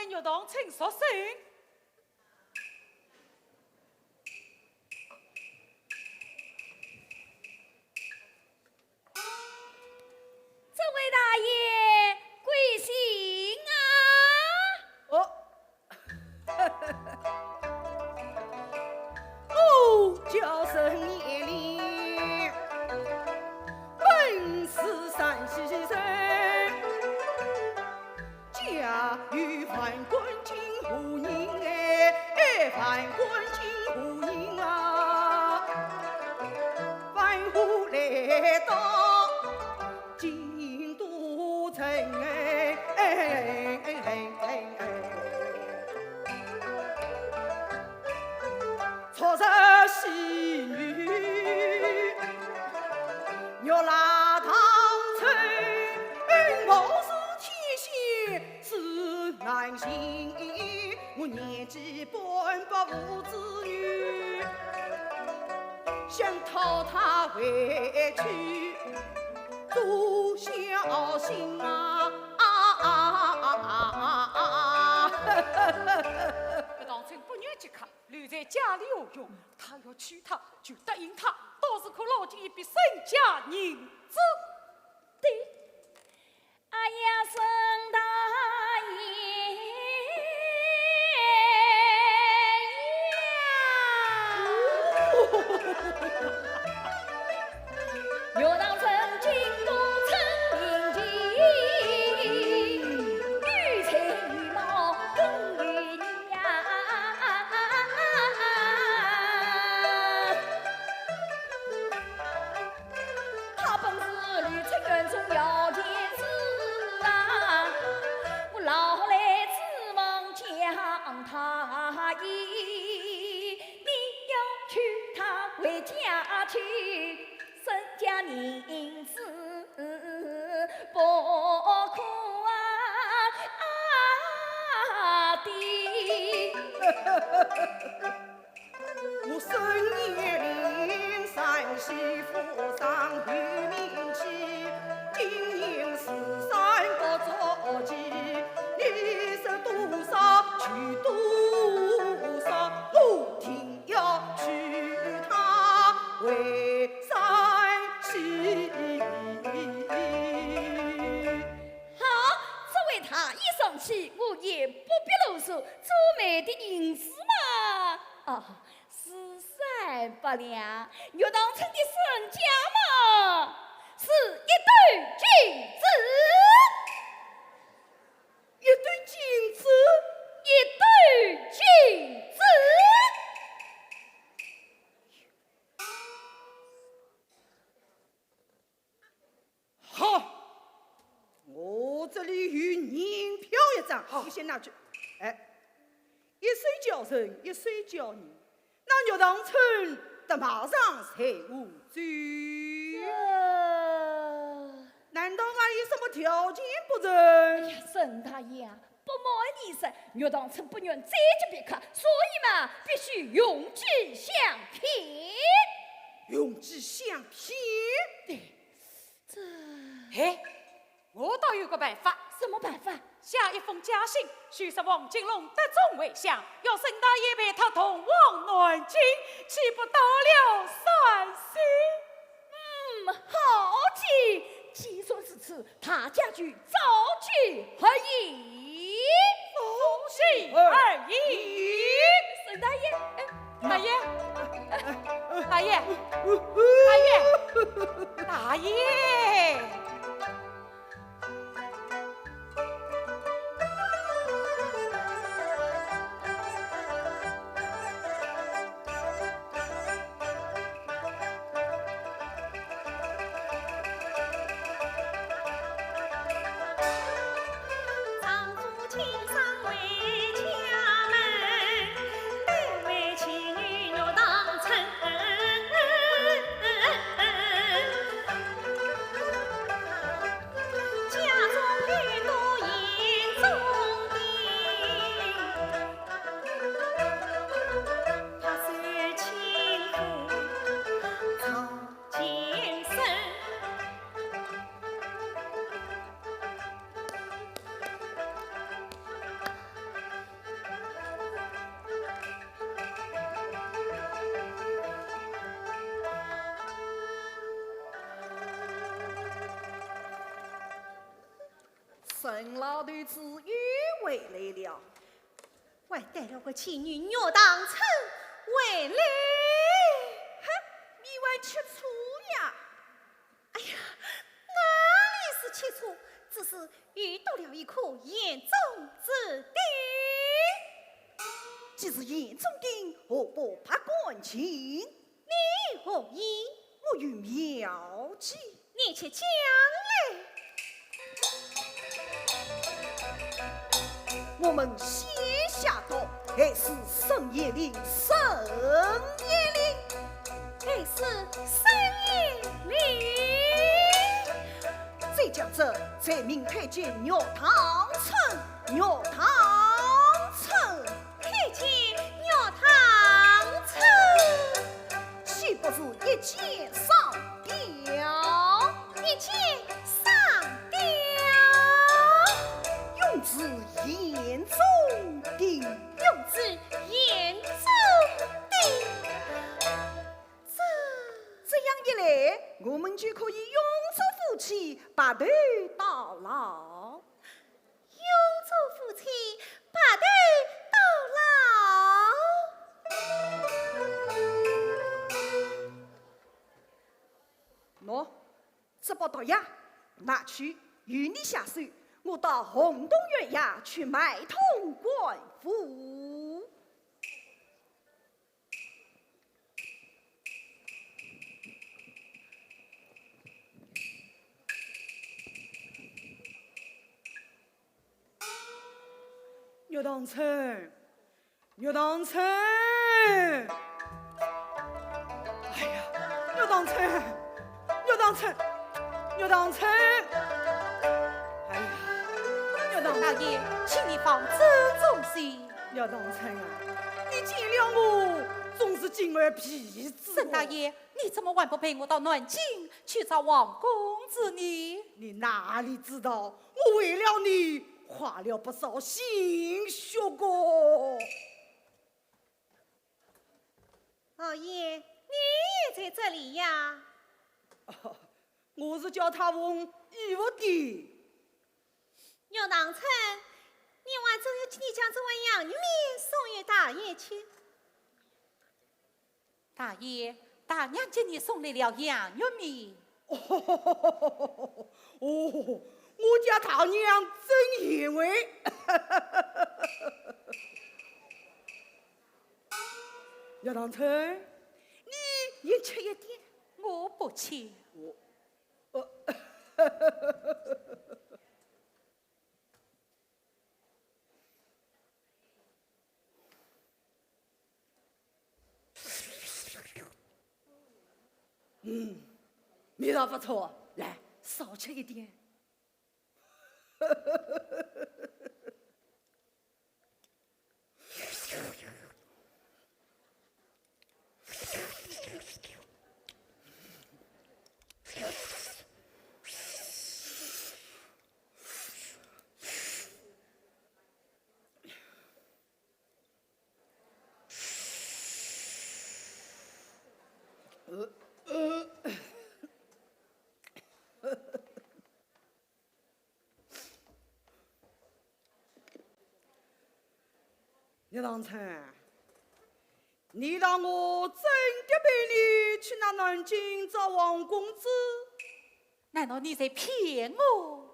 玉堂春说声。这位大爷贵姓啊？哦，我叫沈延龄，本是山西人，家有万贯金华银哎，哎，万贯金华银啊，万户来到京都城哎，哎，哎，哎，哎，哎。 昨日戏女，玉兰堂春，貌似天仙似男形，我年纪半百无子女，想讨她回去做孝心啊，啊，啊，啊，啊，啊。玉堂春不愿接客， 留在家里何用？他要娶她，就答应他，倒是可捞进一笔身家银子。对，哎呀，沈大爷呀！ 玉堂春，京都春名近，有才有貌更有艺呀。他本是刘春院中要件子啊，我老来指望将他依，你要娶她回家去， 身家银子不可啊，啊，抵。我沈延龄山西府上有名气，金银珠宝不足奇，你说多少就多少，我定 要娶她回山西。好，这位大爷上去，我也不必啰嗦，做媒的银子嘛，啊，是三百两，玉堂春的身家嘛，是一斗金子。一斗金子？一斗金子。 好，我这里有银票一张，好。你先拿去。哎，一手交人，一手交人，那玉堂春的马上随我走。这，难道还有什么条件不成？哎呀，沈大爷啊， 不瞒你说，玉堂春不愿再接别客，所以嘛，必须用计相骗。用计相骗？对，这，哎，我倒有个办法。什么办法？写一封假信，说是王金龙得中回乡，要沈大爷陪他同往南京，岂不到了山西？嗯，好计。既然如此， 大家就照计而行。照计而行。沈大爷，哎，大爷，大爷，大爷，大爷。老头子又回来了。还带了个贱女玉堂春回来。哼，你还吃醋呀？哎呀，哪里是吃醋，只是又多了一颗眼中钉。既是眼中钉，何不百感情？ 你何意？我有妙计。你且讲来。我们先下毒，害死沈县令，沈县令。害死沈县令。再将这罪名推荐玉堂春，玉堂春。 推荐玉堂春。岂不是一箭双雕？一箭双雕。用字眼中钉。用字眼中钉。这，这样一来，我们就可以永做夫妻，白头到老。 永做夫妻，白头到老。喏，这包毒药拿去，由你下手，我到洪洞县衙去买通官府。 玉堂春，玉堂春！哎呀，玉堂春，玉堂春，玉堂春！哎呀，玉堂春！沈大爷，请你放尊重些。玉堂春啊，你见了我总是敬而避之。沈大爷，你怎么还不陪我到南京去找王公子呢？你哪里知道，我为了你花了不少心血个。 二爷，你也在这里呀？哦，我是叫他奉衣服的。玉堂春，你还真要，你将这碗羊肉面送与大爷去。大爷，大娘给你送来了羊肉面。哦，我家大娘真贤惠。 玉堂春，你也吃一点。我不吃。我，呃，嗯，味道不错，来，少吃一点。 玉堂春，你道我真的陪你去那南京找王公子？难道你在骗我？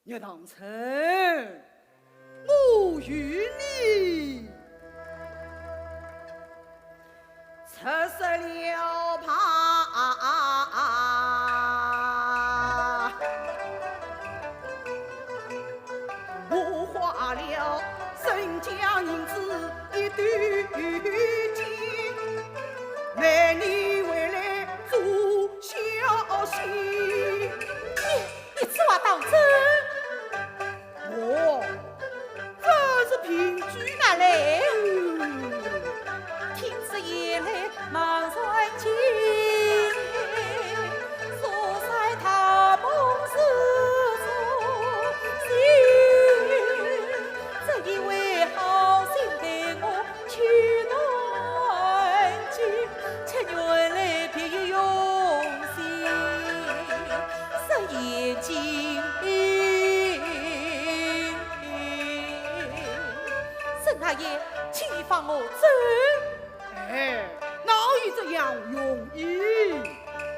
玉堂春，我与你 出师了吧，我花了身家银子一斗金，买你回来做小婿。你，你此话当真？我 这是凭据。哪来？听此言来望山青，苏三大梦是做戏，这一回好心待我去南京，却原来别有用心，是眼睛大爷，请你放我走。哎，哪有这样容易？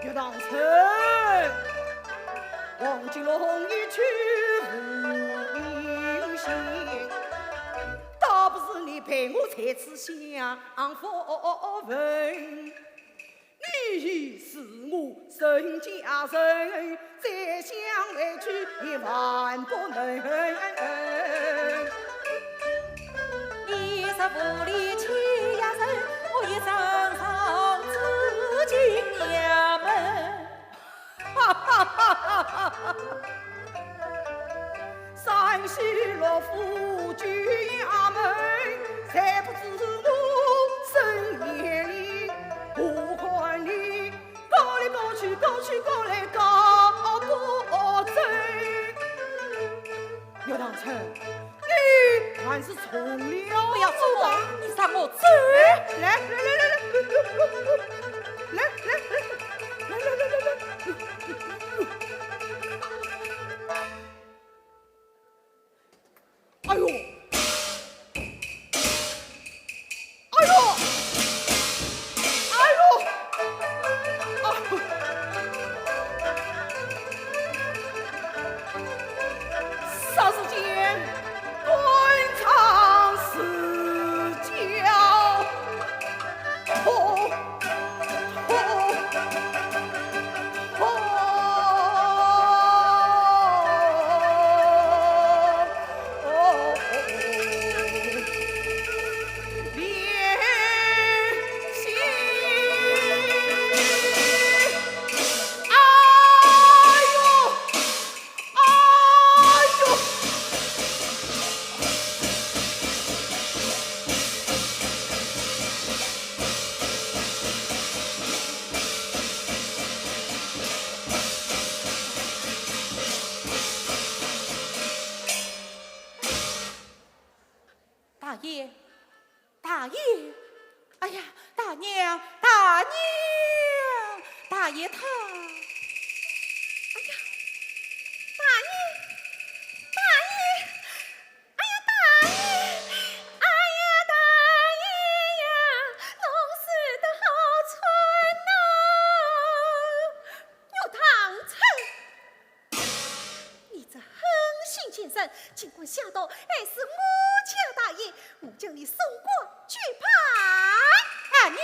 岳堂春，王金龙一去无音信，倒不如你陪我在此享福。你已是我人家人，再想回去也万不能。你是无理欺压人，我已上上至京衙门。哈哈哈哈哈！山西洛府京衙门，谁不知我身边里，我看你搞来搞去，搞去搞来搞不走。岳堂春，你还是从了不要说话，你让我走。来来来来来来来来来来来来来来来来。哎呦！哎呦！哎呦！哎呦！霎时间，官场失焦。吼！ 大爷，大爷，哎呀，大娘，大娘，大爷他，哎呀，大爷，大爷。 哎呀，大爷！哎呀，大爷呀，侬死得好惨呐！岳堂春，你这狠心奸人，竟敢下毒害死我家大爷，我将你送官去判！大娘！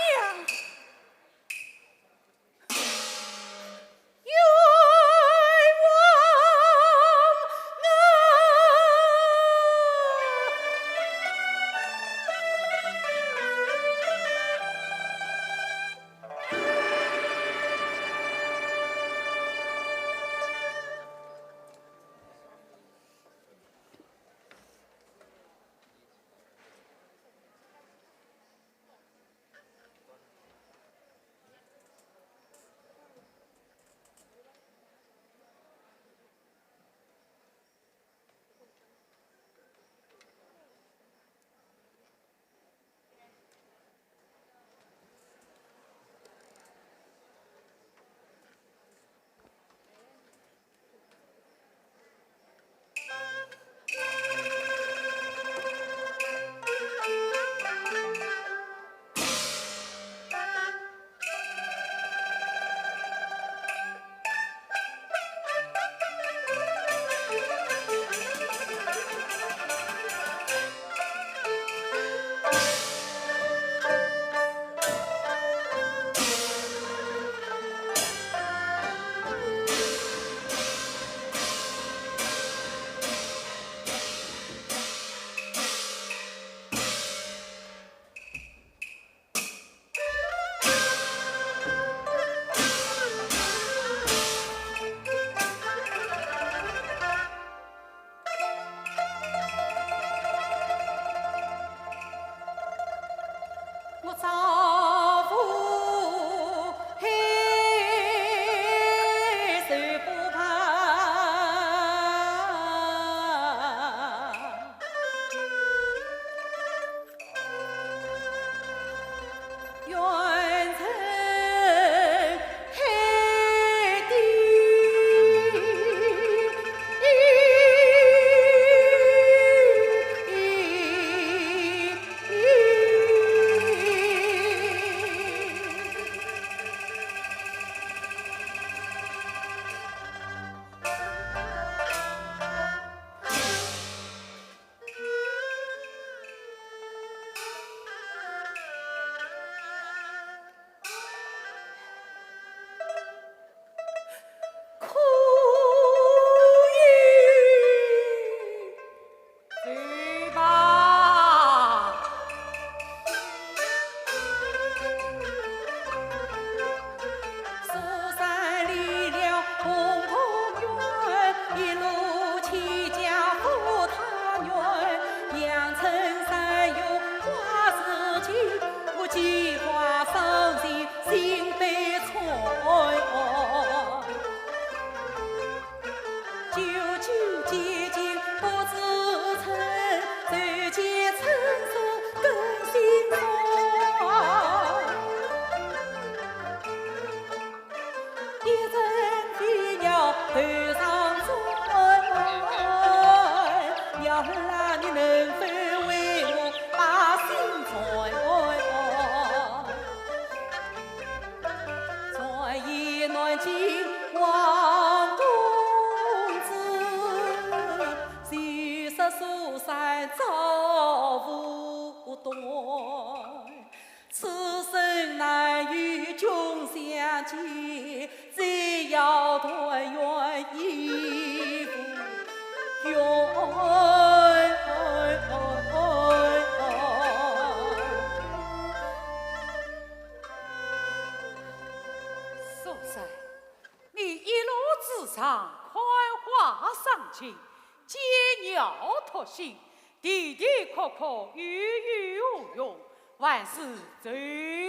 计划伤心心悲怆，久久见尽不知春，谁见春色更心酸。 一阵飞鸟头上转，鸟儿啊，你能否为我把心转？转眼难见王公子，谁识苏山早无端。 此生难与君相见，只要团圆亦无用。苏三，你一路之上，看花赏景，见鸟托心， 啼啼哭哭，语语无用，还是走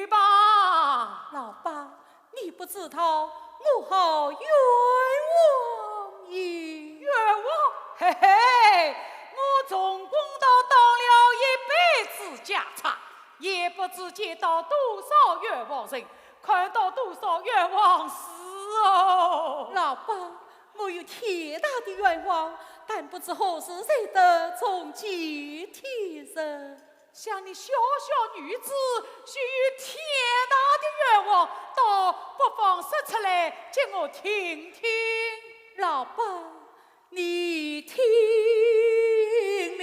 吧。老伯，你不知道我好冤枉你。冤枉？嘿嘿，我从公道当了一辈子家差，也不知见到多少冤枉人，看到多少冤枉事哦。老伯， 我有天大的冤枉，但不知何时才得重见天日。像你小小女子，须有天大的冤枉，倒不妨说出来给我听听。老伯，你听了。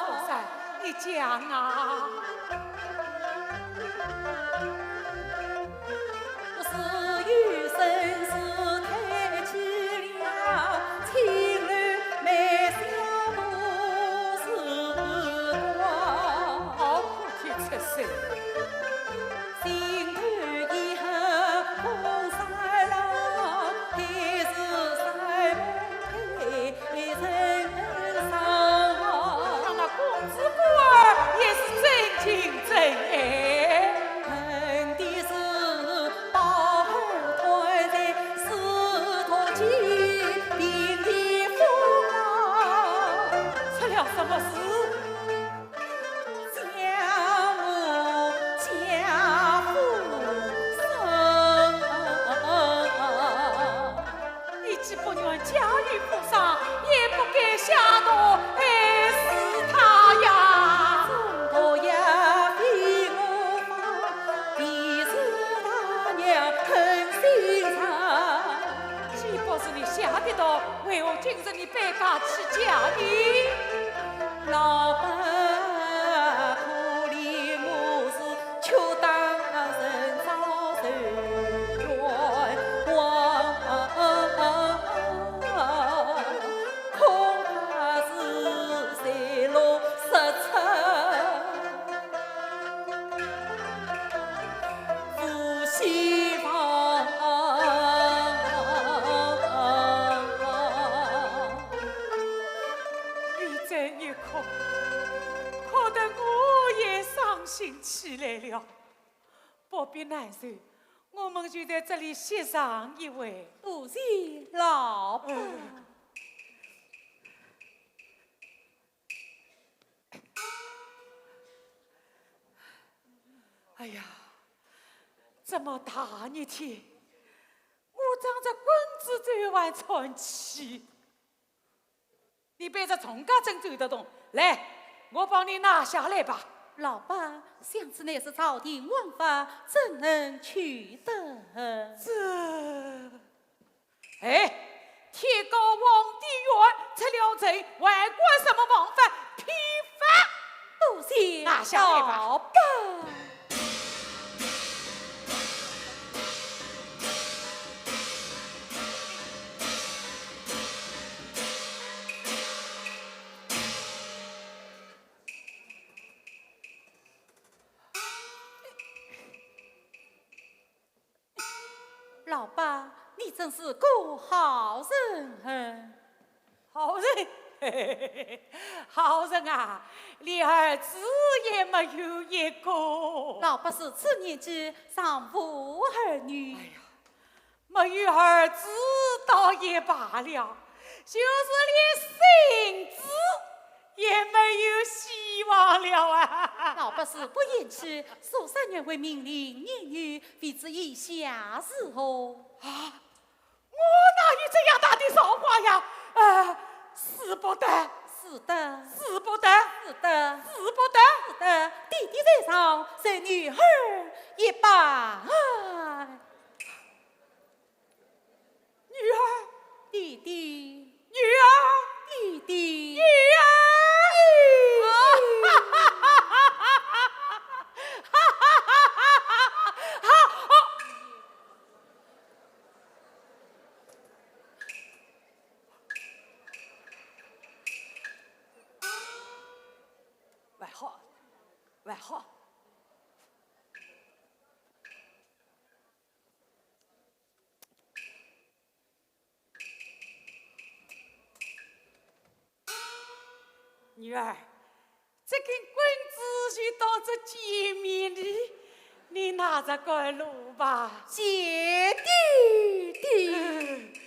苏三，你讲啊。 好苦天出世。那公子哥儿也是真情真爱。 出了什么事？ 你既不愿家喻户晓，也不该下毒害死他呀。既不是你下的毒，为何今日你摆驾起驾呢？ 你再一哭，哭得我也伤心起来了。不必难受，我们就在这里歇上一会。多谢老伯。 哎呀，这么大热天，我仗着棍子走还喘气，你背着重甲怎走得动？来，我帮你拿下来吧。老伯，想此乃是朝廷王法，怎能取得？这 哎，天高皇帝远，出了城，还管什么王法？批发！多谢拿下来吧。老伯。 老伯，你真是个好人。好人？嘿嘿嘿嘿，好人啊，连儿子也没有一个。老伯父此年纪尚无儿女。哎呀，没有儿子倒也罢了，就是连孙子也没有希望了啊。老伯父不言弃，苏三元会命令儿女为之一下如何？啊，我哪有这样大的造化呀？呃，使不得，使得，使不得，使得，使不得，使得。爹爹在上，受女儿一拜。女儿，爹爹，女儿，爹爹，女儿。还好，还好。女儿，这根棍子就当作见面礼，你拿着赶路吧。谢爹爹。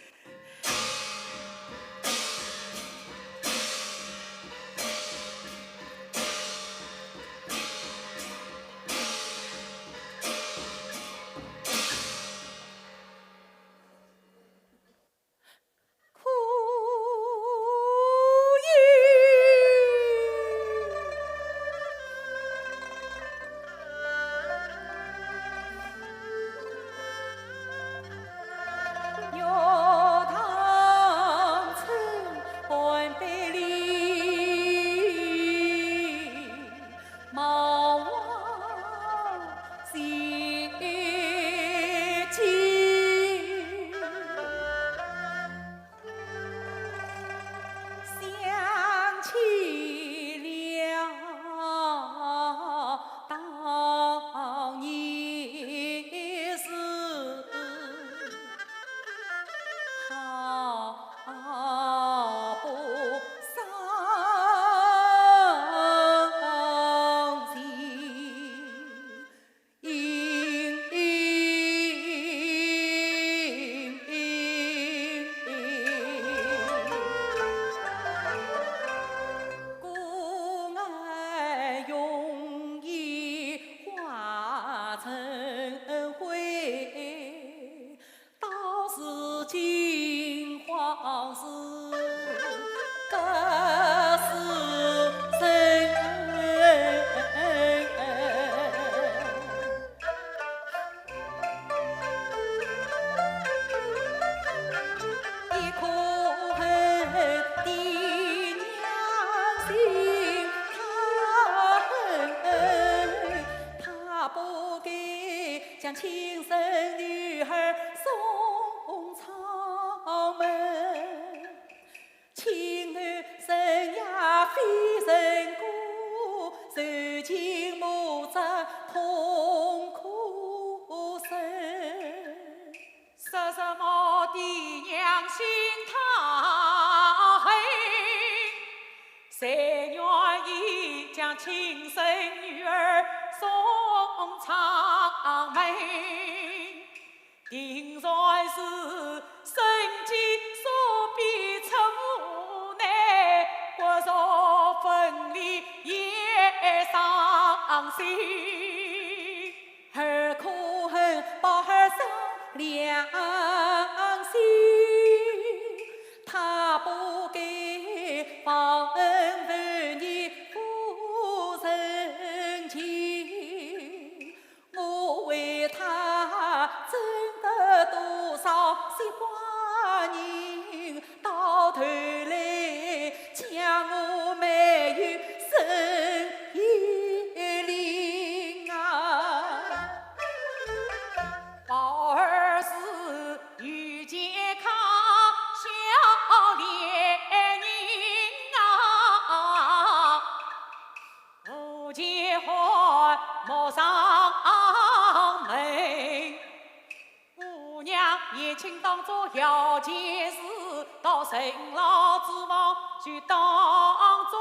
就当作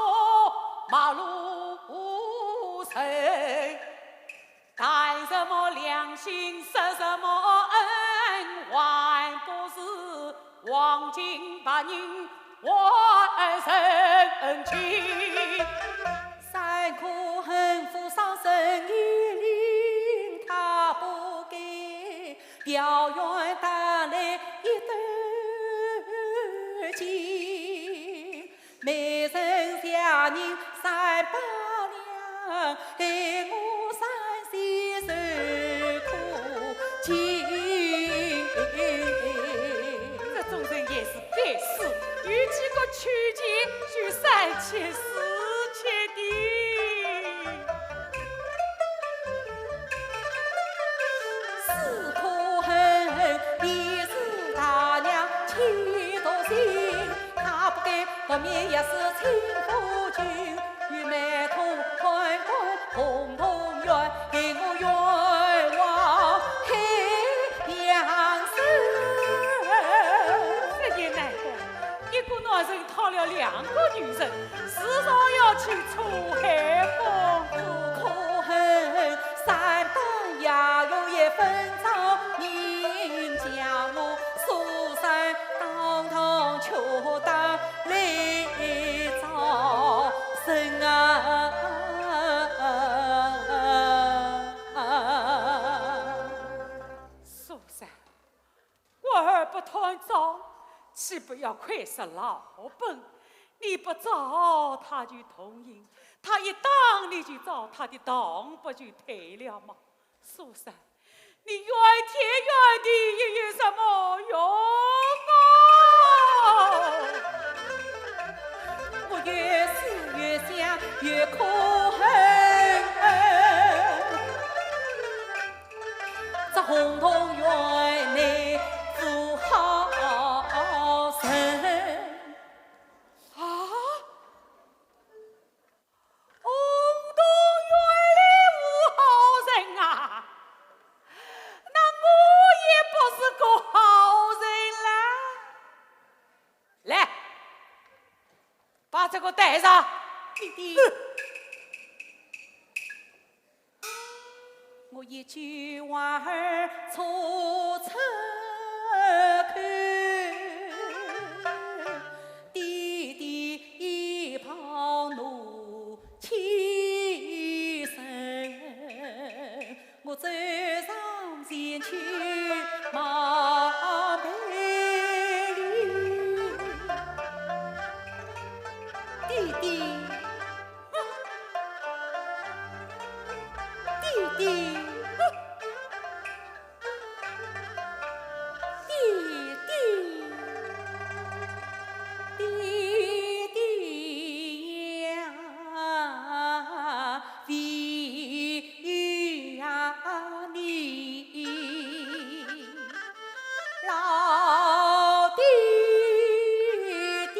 陌路人，谈什么良心，说什么恩，还不是黄金白银换人情。山可横，虎上生，一领他不给，调远打来一斗金。 媒人下人三百两，害我伤心受苦情。这种人也是该死，有几个求情就三千四千的。 是可恨，你是大娘气度心，她不该不免也是亲夫君，与媒童看官红桐院，给我冤枉害娘身。这也难怪，一个男人讨了两个女人， 迟早要去出海风。可恨三班衙役也分着，你叫我苏三当堂去打来招生啊！苏三， 官儿不断招，岂不要亏煞老本？你不招他就动刑，他一打你就招，他的堂不就退了吗？苏三，你怨天怨地又有什么用啊？我越思越想越可恨。 这红桐院里无好人。啊？红桐院里无好人啊？那我也不是个好人啦。来，把这个带上。爹爹。 我一句话儿说出口，爹爹一旁怒气生。我走上前去望陪礼。爹爹， 爹爹，爹爹，爹爹呀，为呀你。 老爹爹，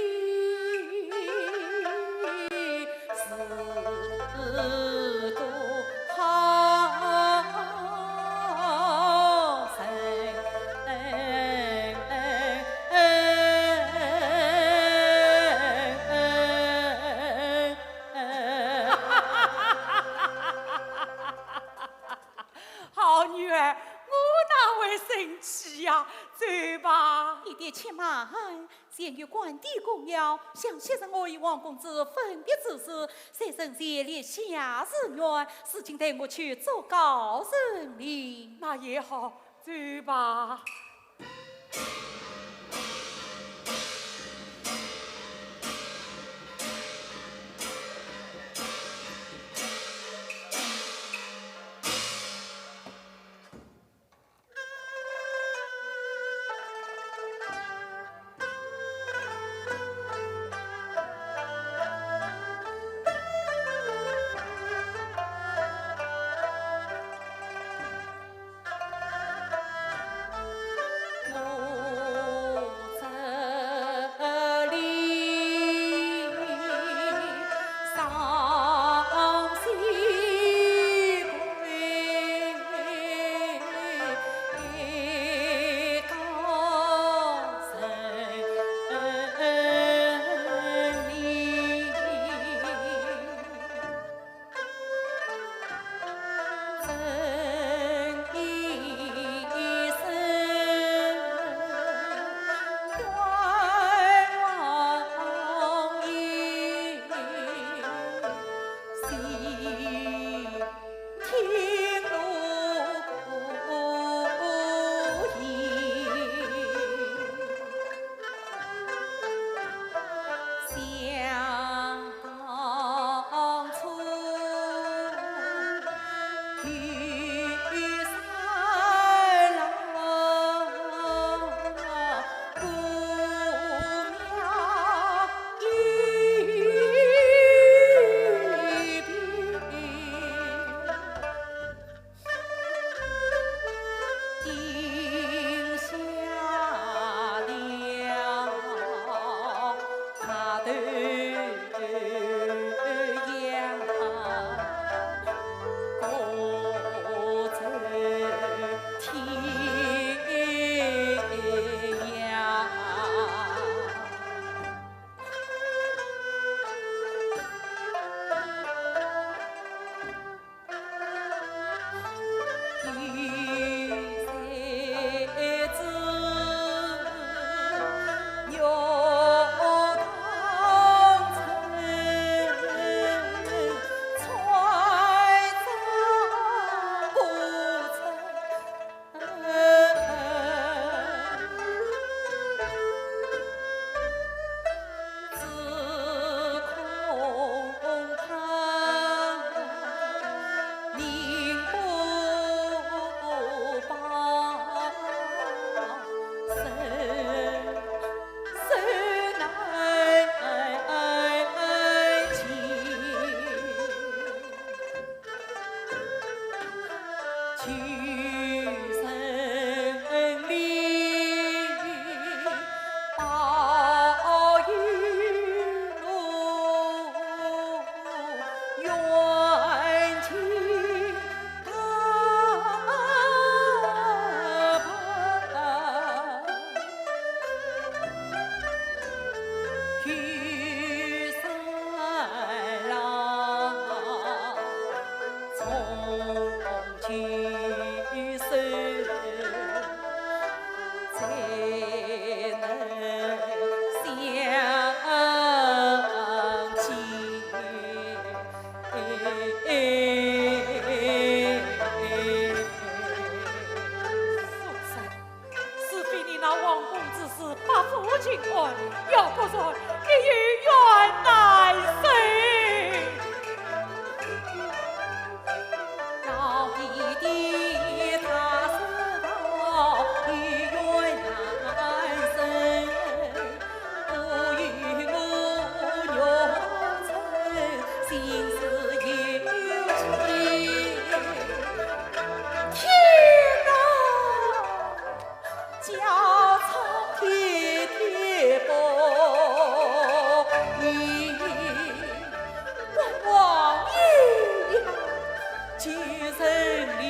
是个好人。好女儿，我哪会生气呀？走吧。爹爹且慢，前有关帝公庙，想昔日我与王公子分别之时，才曾前来下誓愿，如今待我去祝告神灵。那也好，走吧。天哪！叫苍天地不应，关王爷呀，救人命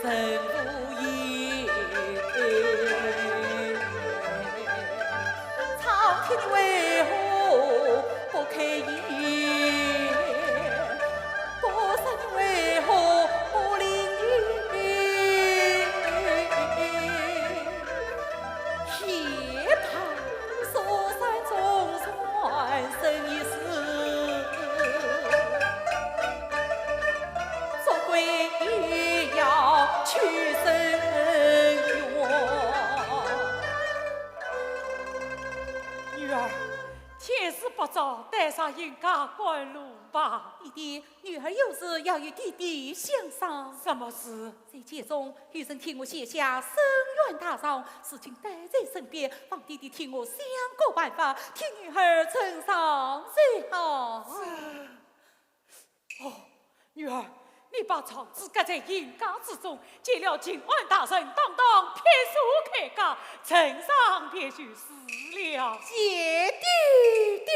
人无言。苍天，你为何不开眼？不说你为何不灵验？ 夜半苏三总算生一死，做鬼也要去伸冤。女儿，天色不早，带上迎驾赶路吧。爹爹，女儿有事要与爹爹商量。什么事？ 在监中，有人替我写下伸冤大状，如今带在身边，望爹爹替我想个办法，替女儿呈上才好。哦，女儿，你把状纸搁在银架之中，见了巡按大人，当当劈手开架，呈上便就是了。谢爹爹。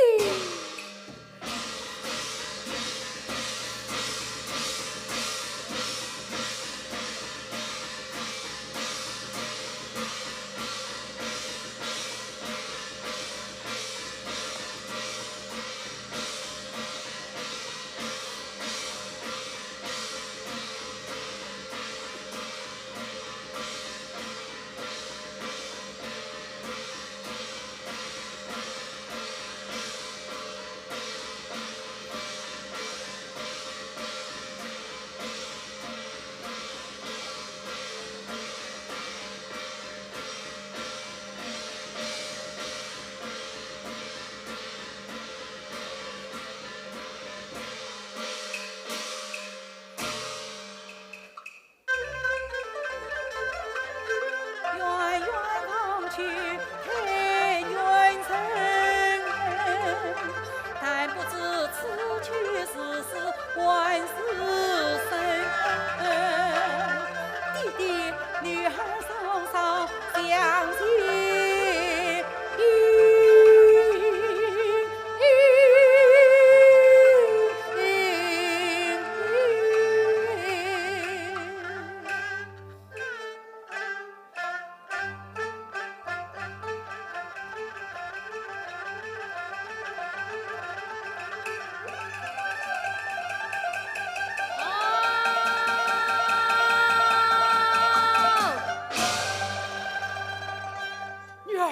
女儿，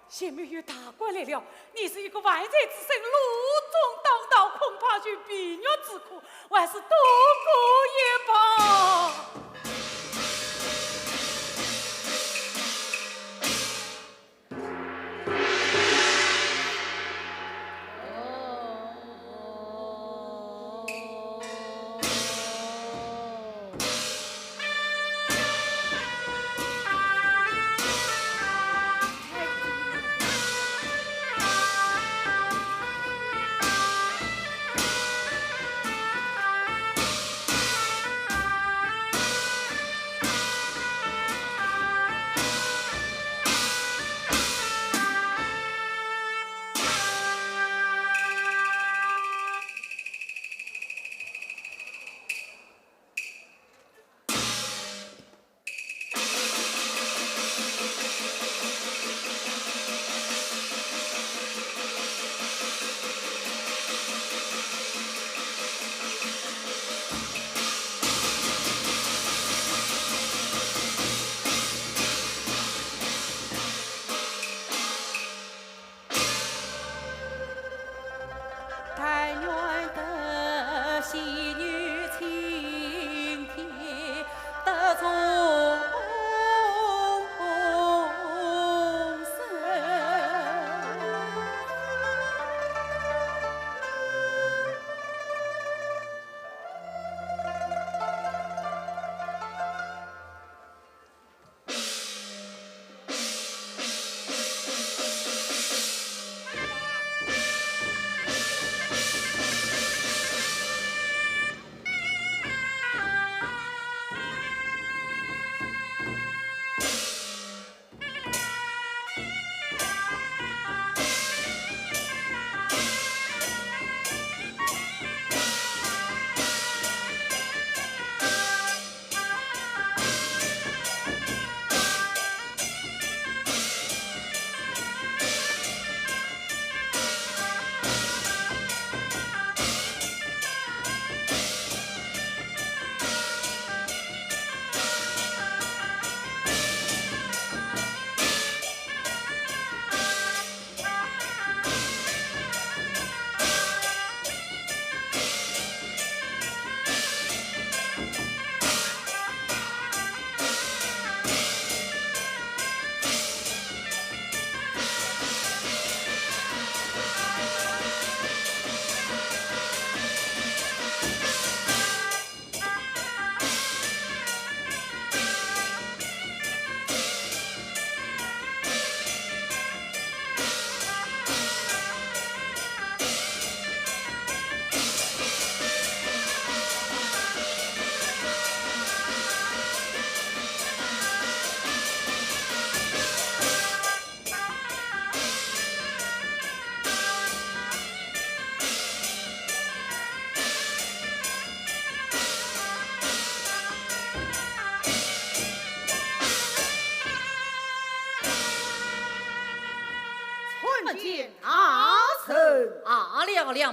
前面有大官来了，你是一个万岁之孙，路中挡道，恐怕受皮肉之苦，还是躲过一旁。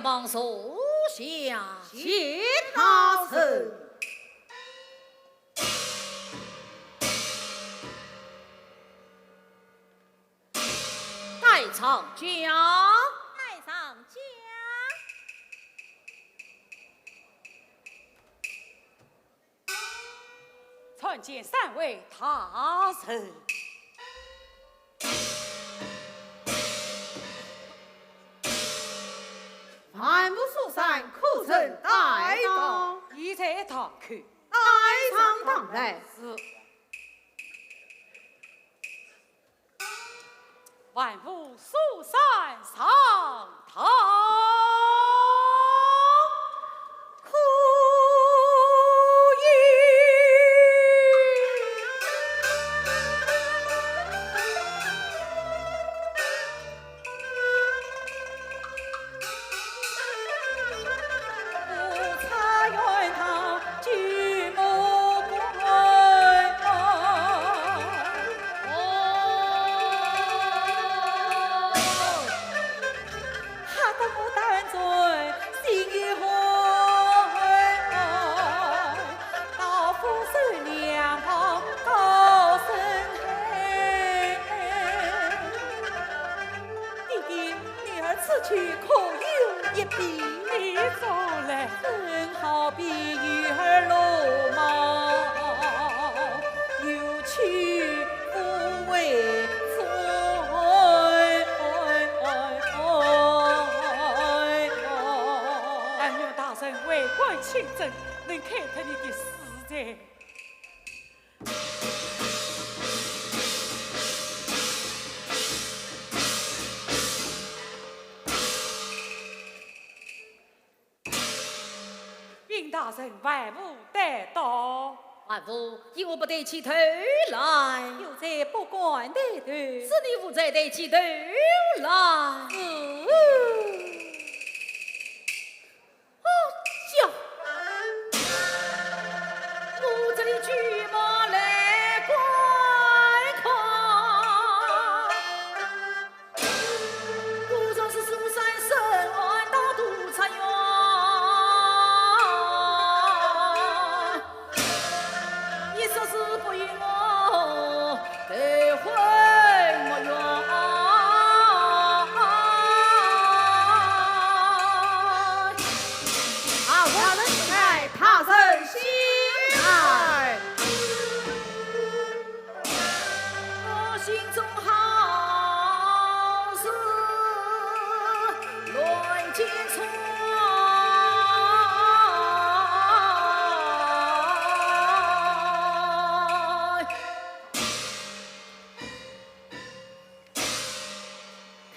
旁坐下。谢大人。带上驾。带上驾。 参见三位大人。万福书山可曾带到？已在堂口。带上堂来。是。 万福书山上堂，可以。 爹爹，女儿此去可有一比？你走来。真好比鱼儿落网，有去无回转。但愿大人为官清正，能开脱你的私罪。 禀大人，万福带到。万福，因何不抬起头来？有罪不敢抬头。是你无罪抬起头来。是。哦呀，我这里举目来观看。 果然是苏三深谙道途出院，一说是不与我对婚没缘。啊，大人请来，大人请来。 我心中好似乱箭穿。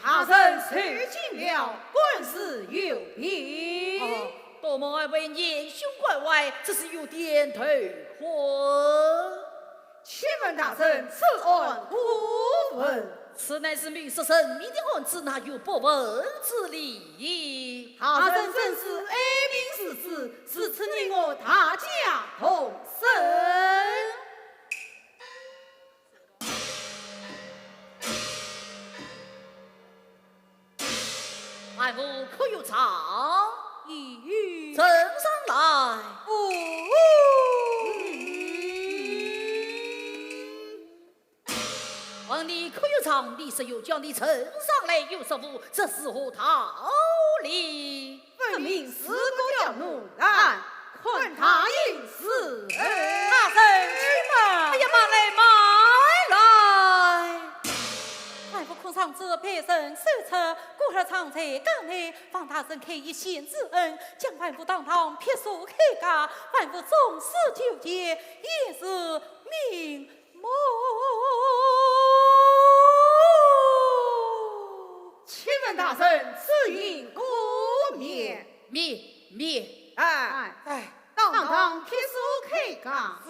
大人受惊了，官司有变。哦，多蒙二位严兄关怀，只是有点头昏。请问大人，此案何闻？此乃是谋杀人命的案子，哪有不闻之理？大人真是爱民如子，如此你我大家同审。 万福可有状？有。呈上来。哦。问你可有状？你说有，叫你呈上来又说无，这是何道理？ 分明是个刁奴，来，看他行事。大人且慢。哎呀，慢来，慢来！万福恐伤者被人搜出，故而藏在casa内，望大人开一线之恩，将万福当堂撇戍开家，万福纵使求饶，也是命 莫。请问大人，此言可免？免，免。哎，哎，当堂撇戍开家。是。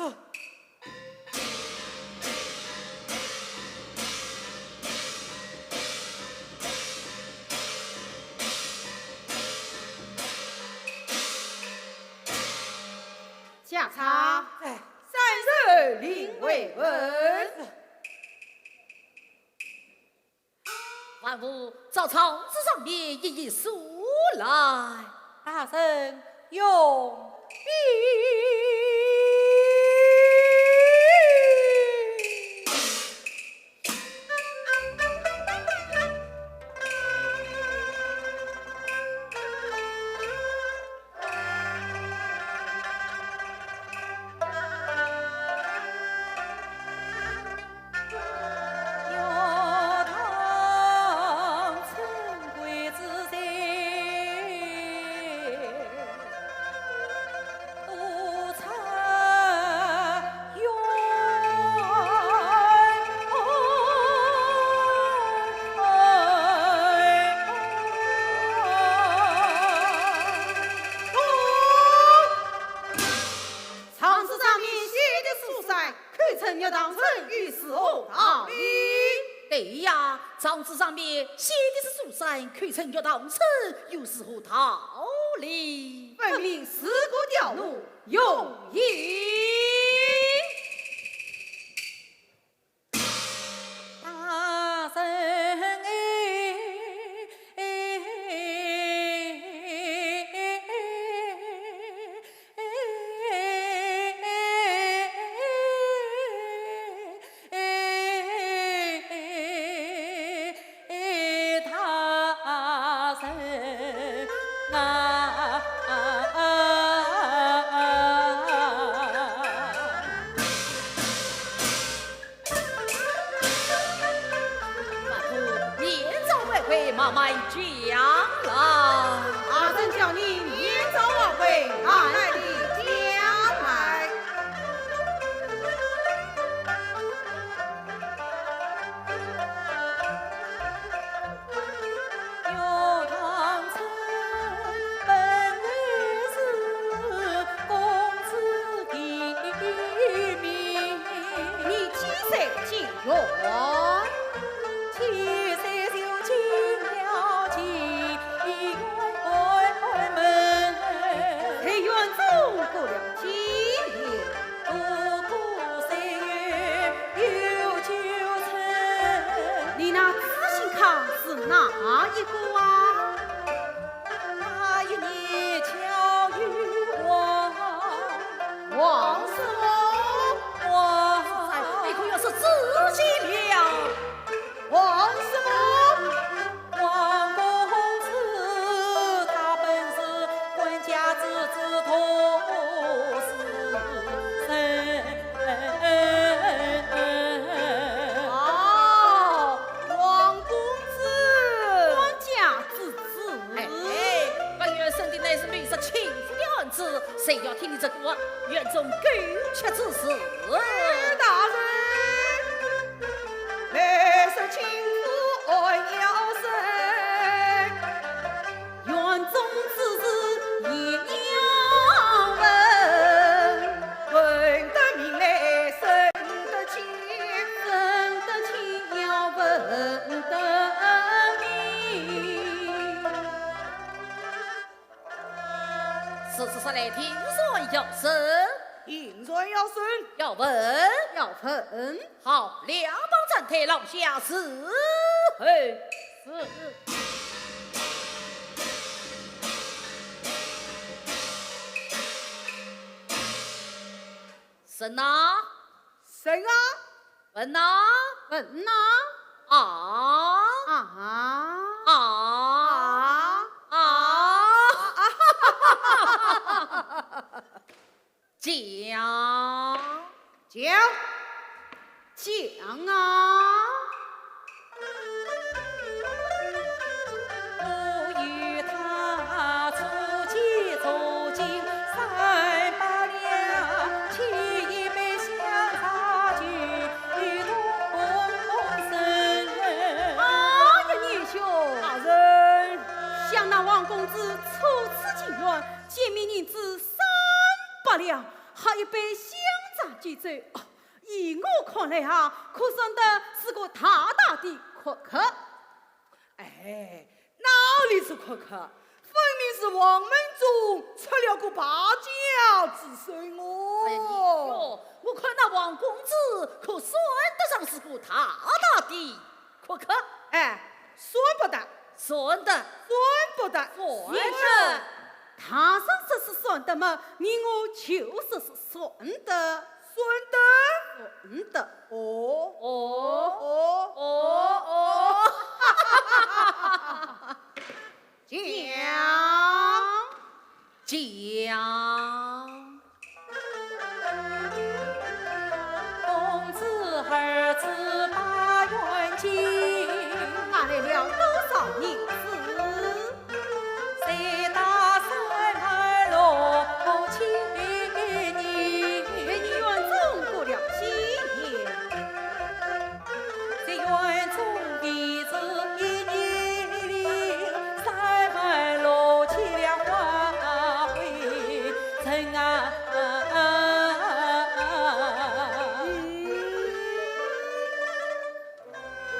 家差。在。三人领回问。万福照状子上面一一说来，大人用笔。 状纸上面写的是苏三，口称玉堂春，又是何道理？对呀，状纸上面写的是苏三，口称玉堂春，又是何道理？分明是个刁奴，容易。 大人哎，哎，哎，哎，大人啊。 万岁，面召外跪，慢慢讲来。大人叫你面召外跪，慢慢地讲来。 你几岁进园？ 在园中过了几年？ 你那知县康是哪一个啊？那一年巧遇王，王叔。哎，你可要说仔细了。王叔。 王公子，他本是官家之子，同是生。哦，王公子，官家之子。哎，哎，不愿生的乃是美色轻浮的案子，谁要听你这个园中狗吃之词？哎，大人。 来说清楚，还要说，园中之事也要问，问得明来，审得清，审得清要问得明。是，是，是，来，庭前要审。庭前要审。要问。要问。 好，两旁站台，老下伺候。是。审呐。审啊。问呐。问呐。啊。啊。啊。啊。讲。讲。讲啊！我与他初见初经三百两，沏一杯香茶酒同生。哎呀，年兄！大人。想那王公子初次进园， 见面银子三百两，喝一杯香茶解酒。哦，依我看来啊，可算得是个大大的阔客。哎，哪里是阔客？分明是王门中出了个败家子孙哦。哎呀，哟，我看那王公子可算得上是个大大的阔客。哎，算不得，算得。算不得。算得。大人说是算得嘛，你我就说是算得。算得。算得。哦。哦。哦。哦。哦。讲。讲。公子儿子把冤情。他来了多少年次？谁打三万六千年？为你冤种过了几年？ 在院中未住一年里，三万六千两花费成啊。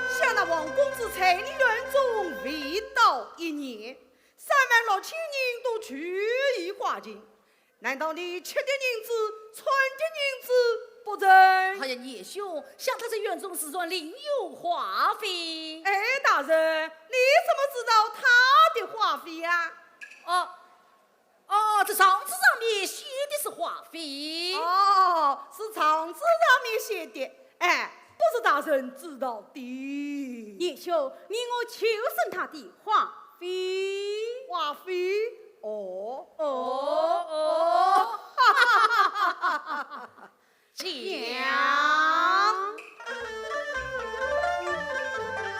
想那王公子在你院中未到一年，三万六千人都去已花尽， 难道你吃的银子、穿的银子不成？哎呀，年兄，想他在院中自然另有花费。哎，大人，你怎么知道他的花费呀？哦，哦，这状子上面写的是花费。哦，是状子上面写的。 哎，不是大人知道的。年兄，你我就算他的花费。花费？哦。哦，哦。讲。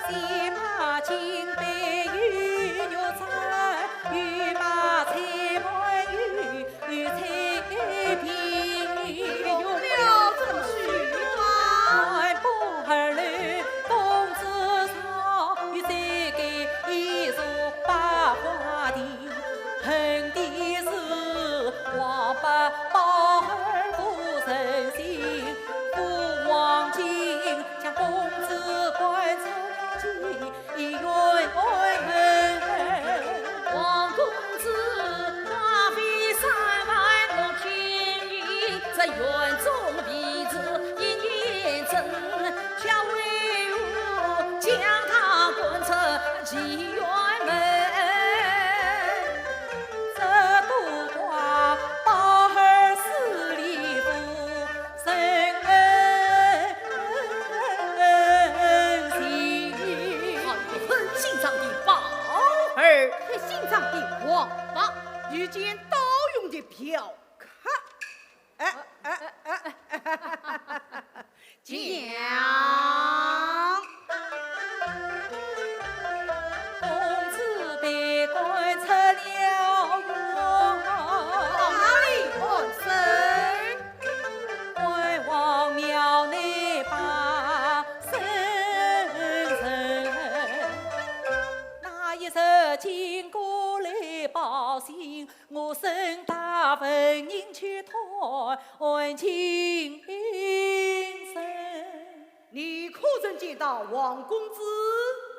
先把金杯与玉簪，又把钗环与 玉簪并用了这句话。半步而来公子朝，与这个一束百花的，恨的是王八宝儿不诚信，不忘情，将公子赶出了家。 一院门。王公子花费三万六千银，这院中未住一年整，却为何将他赶出其院门？这都怪宝儿势利不 承恩情。好一个狠心肠的宝儿，铁心肠的王八，遇见刀用的嫖客。哎，哎，哎，哎，讲。 公子被赶出了院，到哪里安身？关王庙内把身沉。那一日经过来报信，我沈大文人去探亲生。 你可曾见到王公子？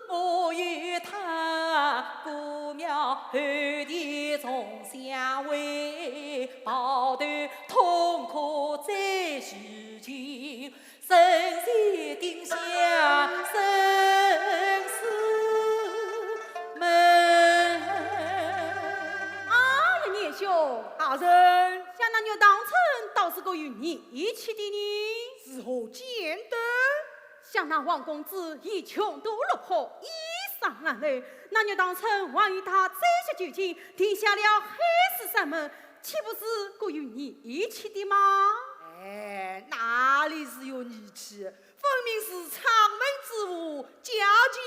我与他过庙后殿重相会，抱头痛哭最是情，深情定下生死门。哎呀，年兄，大人，想那玉堂春倒是个有义气的呢。 如何见得？想那王公子已穷途落魄，衣衫褴褛，那玉堂春还与他再续旧情，定下了海誓山盟，岂不是个有义气的吗？哎，哪里是有义气？分明是阊门之物，假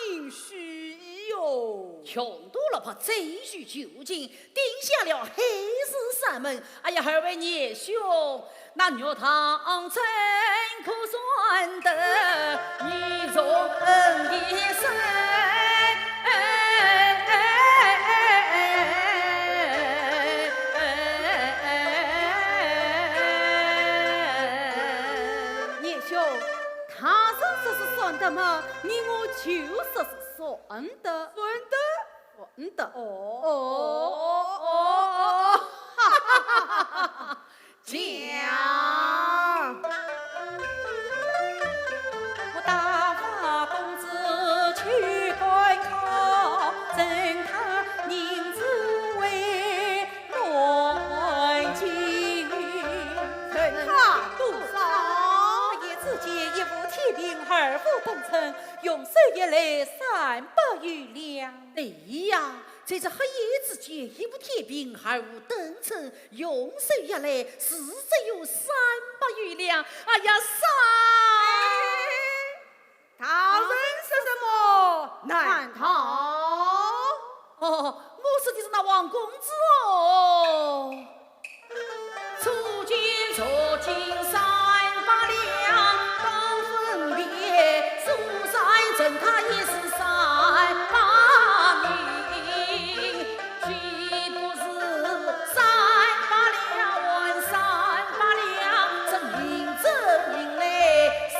情虚意哟。穷途落魄，再续旧情， 定下了海誓山盟。哎呀，二位年兄，那玉堂春可算得你重一生？年兄，大人说是算得嘛，你我就说是算得。算得？ 嗯的。哦。哦。讲。我打发公子去赶考，他多少？一夜之间，一户添丁，二户登称，用手一来，三百余两。对呀，在这黑夜之间，一户添丁，二户登称，用手一来，是只有三百余两。哎呀，三！ 大人说什么？难道？哦，我说的是那王公子哦。初见初见三百两，当分别，苏三称他也是三百两。 岂不是三百两还三百两，真名正名来心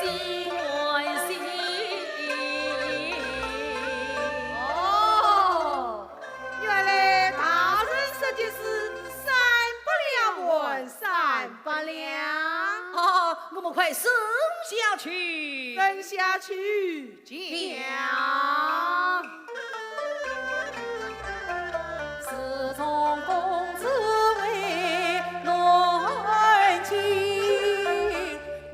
还心。哦，原来大人说的是三百两还三百两。哦，我们快审下去。审下去。 讲。自从公子回南京，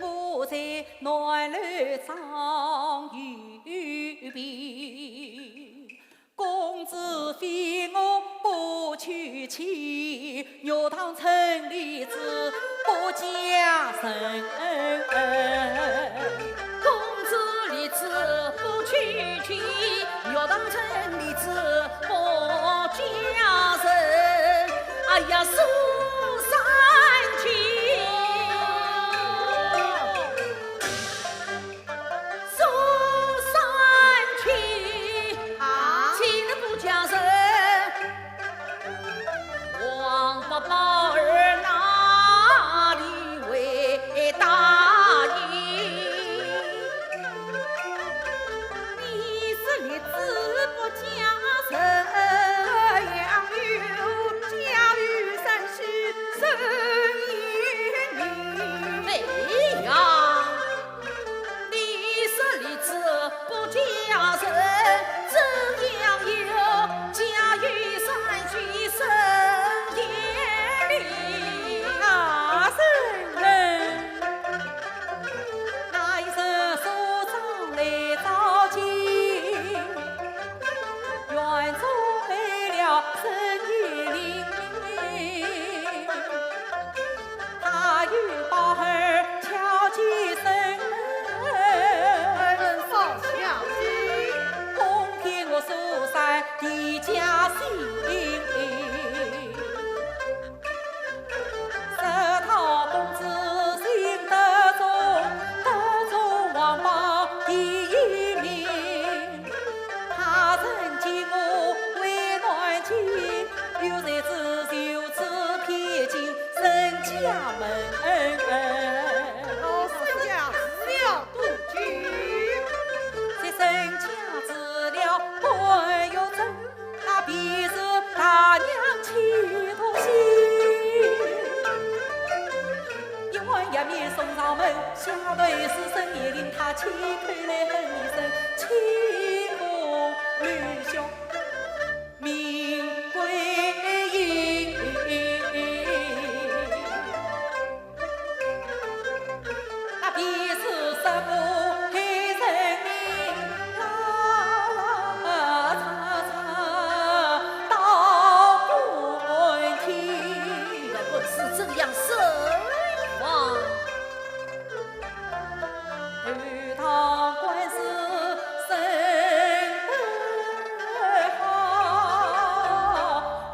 我在南楼张有病。公子非我不娶妻， 玉堂春里子不嫁人。公子立志不娶妻，玉堂春里子不嫁人。哎呀，苏三姐。 苏三姐，啊？岂能不嫁人？王八宝儿哪里会答应？你是立志不嫁人，杨柳家有三世人也明。对呀。 你是立志不嫁人，怎样有家有三世人也明？大人们，那一日苏张来朝见，院中备了深衣令。 他与宝二巧计审问，宝巧计。公骗我苏三的家信，说道公子姓德宗，德宗王宝第一名。 他曾见我为难情，有才子求子骗亲，身家门。老身家自有多求。这身家除了半月挣，那便是大娘气度心。一碗油面送上门，下头是深衣令，他亲口来哼一声，岂可乱说。 名贵因。那便是什么黑人民，啦啦嚓嚓到半天。你的本事怎样生望？ 后堂官司审得好，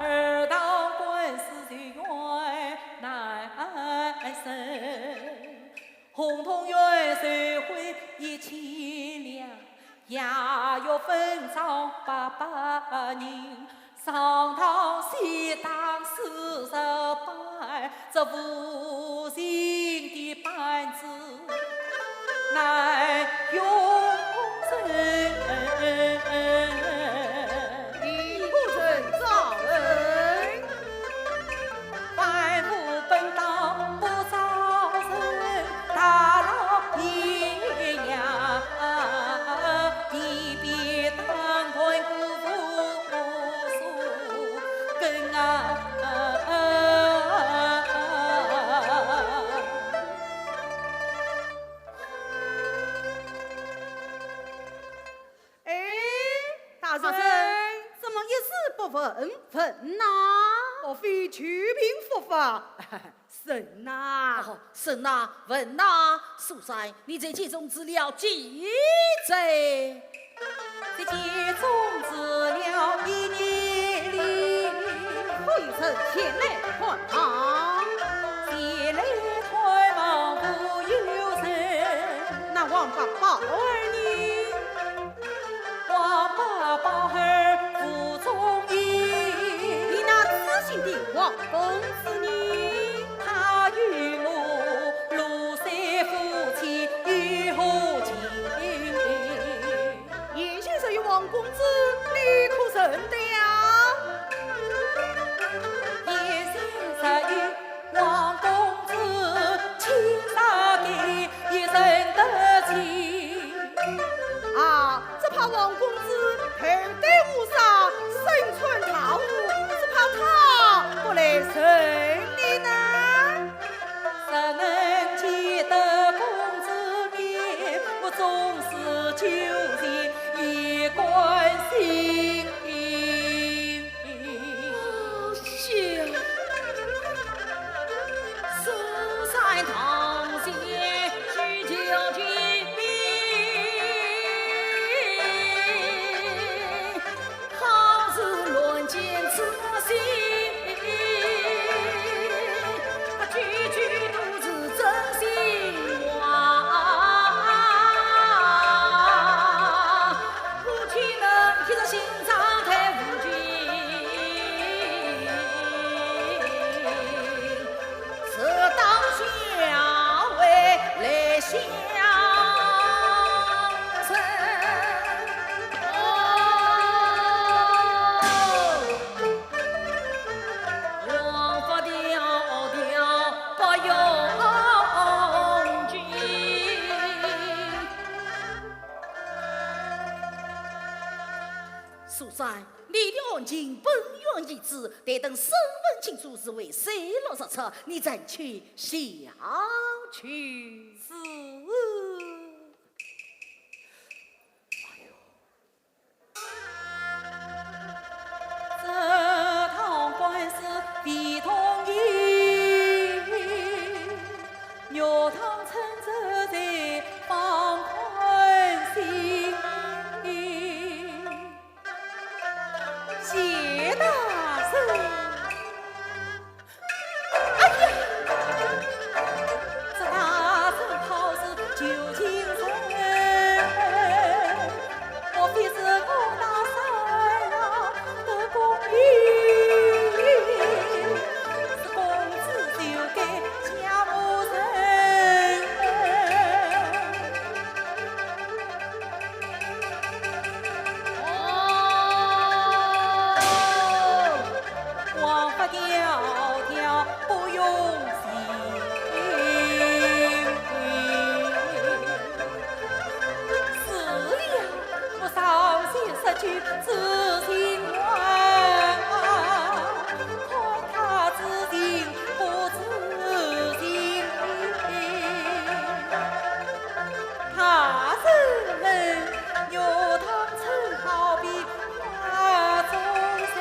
二堂官司就怨难伸。洪洞县受贿一千两，夜月分赃八百银， 上当下当四十八，这无情的板子难容忍。你不准招人。 万物本当不招人，大老爷呀，你别当官辜负苏根啊。问，问呐。莫非九品伏法？ 甚呐？哦，甚呐，问呐，苏三，你在京中住了几载？在京中住了一年哩。可有人前来看望？前来看望无有人。那王八宝二呢？ 王八宝二无踪影。你那痴心的王公子呢？他与我如水夫妻，有何情谊？贤婿若有王公子，你可认得啊？贤婿若有 王公子，请稍等，一人得见。啊，只怕王公子头戴乌纱，身穿大服，只怕他不来认你呢。若能见得公子面，我终是旧情一关心。 哦，是。苏三堂前去求情，好似乱箭刺心，句句都是真心话。我岂能听得心 上太无情，自当下为来相认。哦，王法迢迢不用情。 苏三，你的案情本院已知，待等审问清楚，是为水落石出，你暂且下去。是。哎呦。这趟官司非同一，玉堂春色在放宽心。 谢大人。哎呀，这大人好似旧情人，莫非是我那三郎的功名？是公子就该嫁我人。 哦，王法迢迢不用情。是了，我伤心失去知心郎，看他知情不知情。 大人们，玉堂春好比花中水。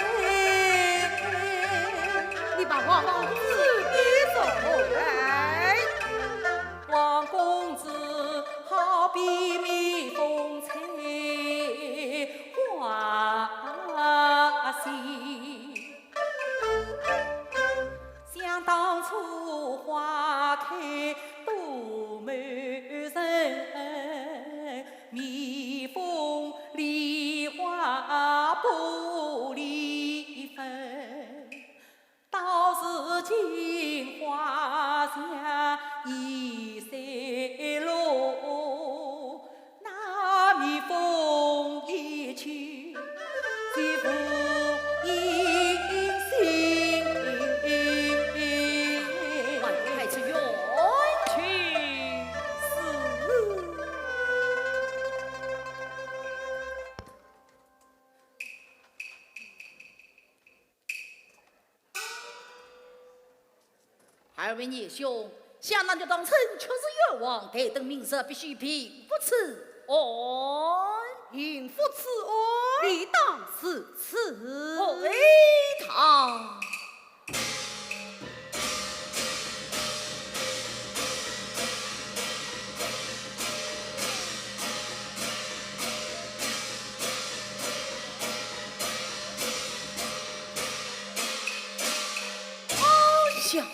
你把王公子逼出来。王公子好比蜜蜂采花心。 想当初花开多迷人，蜜蜂梨花不离分。到如今花香已散落， 那蜜蜂一去，就无音信。快快去远去。是。 二位年兄，想那玉堂春确是冤枉，待等明日必须平复此案。平复此案？理当如此。回答。哎呀！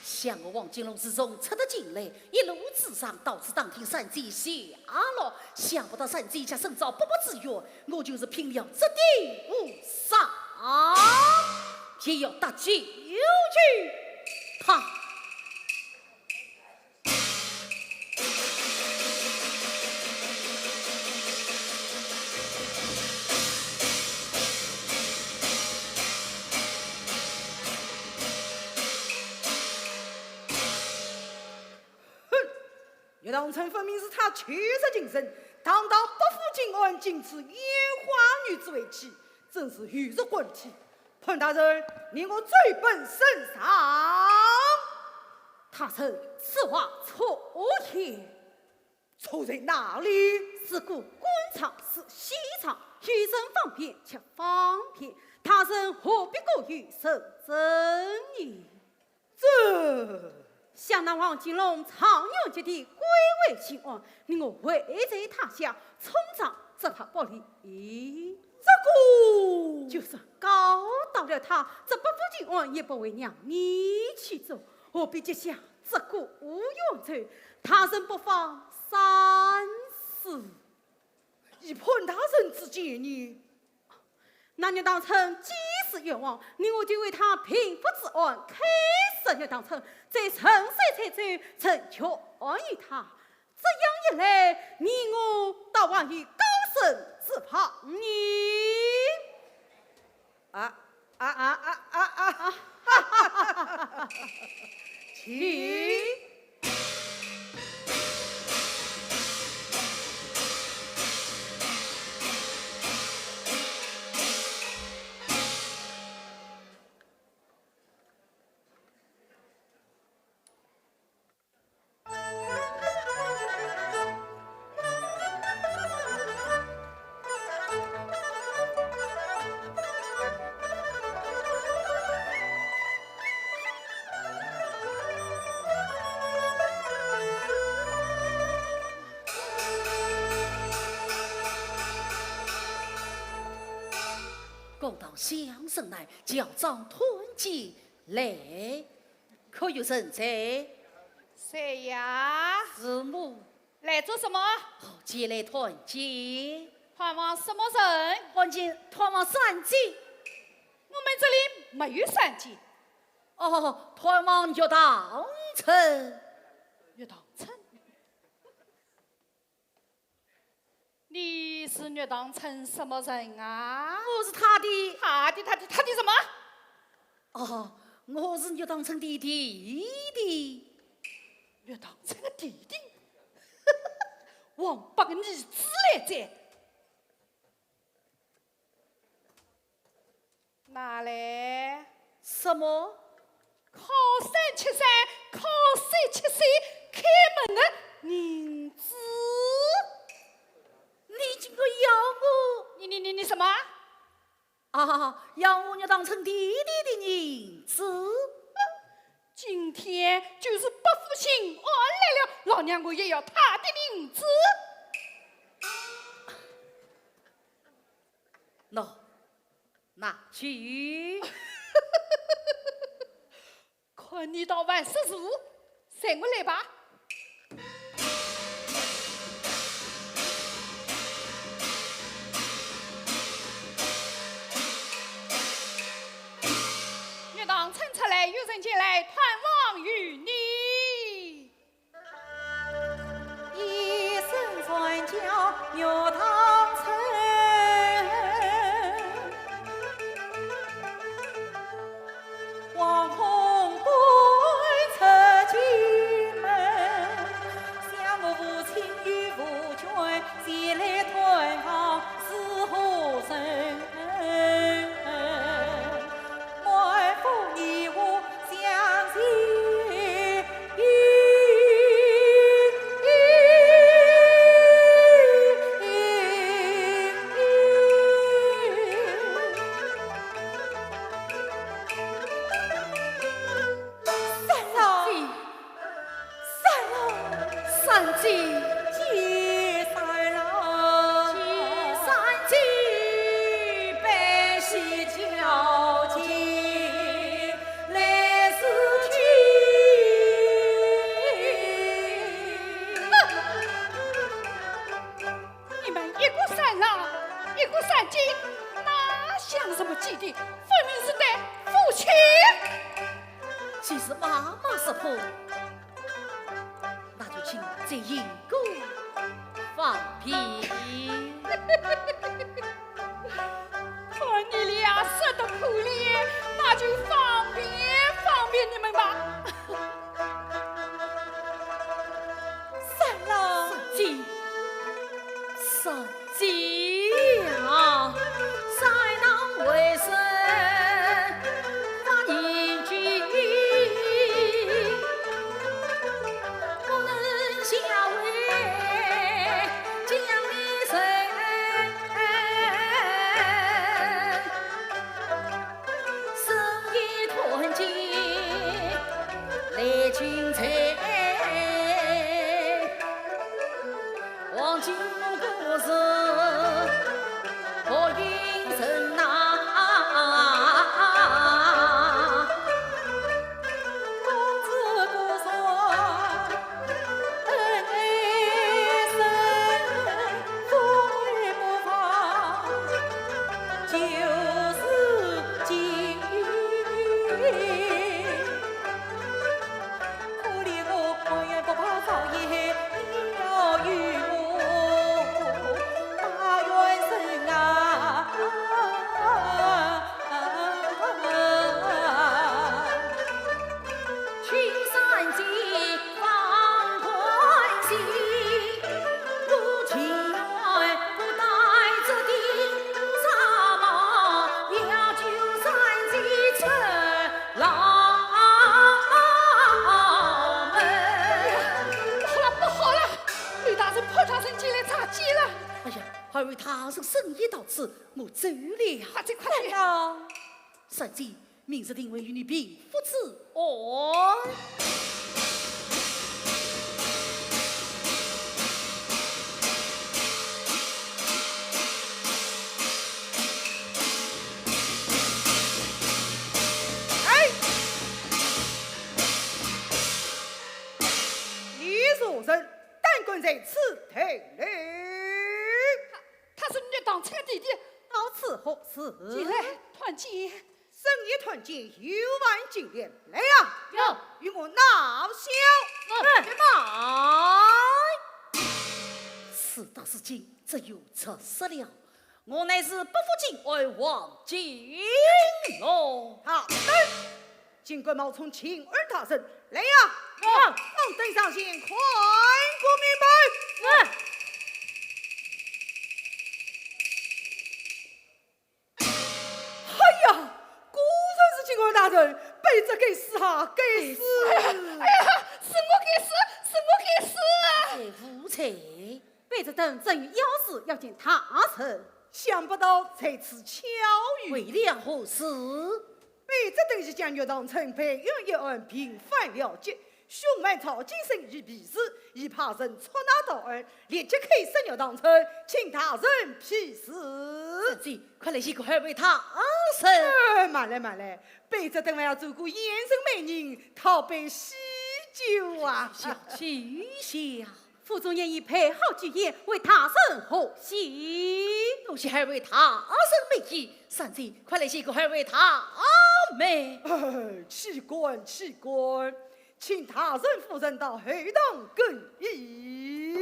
想我王金龙自从出得京来，一路之上到处打听三姐下落，想不到三姐家身遭不白之冤，我就是拼了这顶乌纱，也要搭救救她。 哼，岳塘春分明是他求着情深，堂堂伯父金安，竟指烟花女子为妻，真是鱼肉滚蹄。潘大人，你我罪本深长。大人，此话错言。错在哪里？是故官场是戏场，有人方便却方便，大人何必过于认真呢？ 这……想那王金龙状元及第，贵为金安，你我位在他乡，冲撞只怕不利。这个……就算告倒了他，这伯父金安也不会让你去做，何必急下这个冤仇？大人不妨三思。依潘大人之见呢？ 那岳塘春既是冤枉，你我就为他平复之案，开释岳塘春，再顺水推舟，成全于他。这样一来，你我倒还有高升之望呢。啊，啊，啊，啊，啊，啊。请。 公道相审难，校长团结来，可有人在？谁呀？是我。来做什么？哦，前来团结。探望什么人？团结，探望三姐。我们这里没有三姐。哦，探望岳塘春。岳塘春？ 你是岳塘春什么人啊？我是他的。他的，他的，他的什么？哦，我是岳塘春的弟弟。岳塘春的弟弟？王八个儿子来哉。 拿来。什么？靠山吃山，靠水吃水，开门的银子。你竟敢要我？你，你，你，你什么？啊，要我岳塘春弟弟的银子。今天就是伯父金安来了，老娘我也要他的银子。喏， 拿去。看你倒还识数，随我来吧。岳塘春出来，有人前来探望于你。 一声传叫岳塘春，惶恐奔出京门，想我父亲与父眷前来探望是何人？晚风一过，想起见三郎，见三姐，拜谢交情，来世见。你们一个三郎，一个三姐，哪像什么姐弟，分明是对夫妻。既是妈妈说破，那就请这一个方便。看你俩说得可怜，那就方便方便你们吧。三郎。三姐，三姐啊，三郎为生发年纪，不能下位将你人。 深夜团结来尽醉，黄金故事不应人呐。公子不说 恩爱深，富贵不芳，就是今。可怜我，我也不怕少爷，你要与我把冤伸啊。 青山见放宽心，我情愿不带这顶纱帽，要救三姐出牢门。好了，不好了，吕大人、潘大人进来查禁了。哎呀，二位大人深夜到此，我走了。快点，快点。三郎。 三姐，明日定会与你平复此案。哎，你若是胆敢在此偷盗。 他是玉堂春的弟弟。到此何事？进来，团见。深夜团见，有犯禁令，来呀！有。与我闹小。嗯。来嘛。事到如今，只有出事了。我乃是不负敬爱王金龙。好的。 尽管冒充金二大人，来呀！啊！方等上前，看个明白！啊！哎呀，果然是金二大人，卑职该死啊，该死！哎呀，是我该死，是我该死啊！哎，无罪。 卑职等正有要事要见大人。想不到在此巧遇。为了何事？卑职等已将玉堂春被冤一案平反了结，凶犯曹金生已被捕，已派人捉拿到案，立即开审玉堂春，请大人批示。三姐，快来谢过二位大人。哎，慢来，慢来，卑职等还要做个盐城媒人，讨杯喜酒啊。小姐，下。 府中宴已备好酒宴，为大人贺喜。多谢二位大人美意，三姐，快来谢过二位大妹。哎，岂敢，岂敢，请大人夫人到后堂更衣。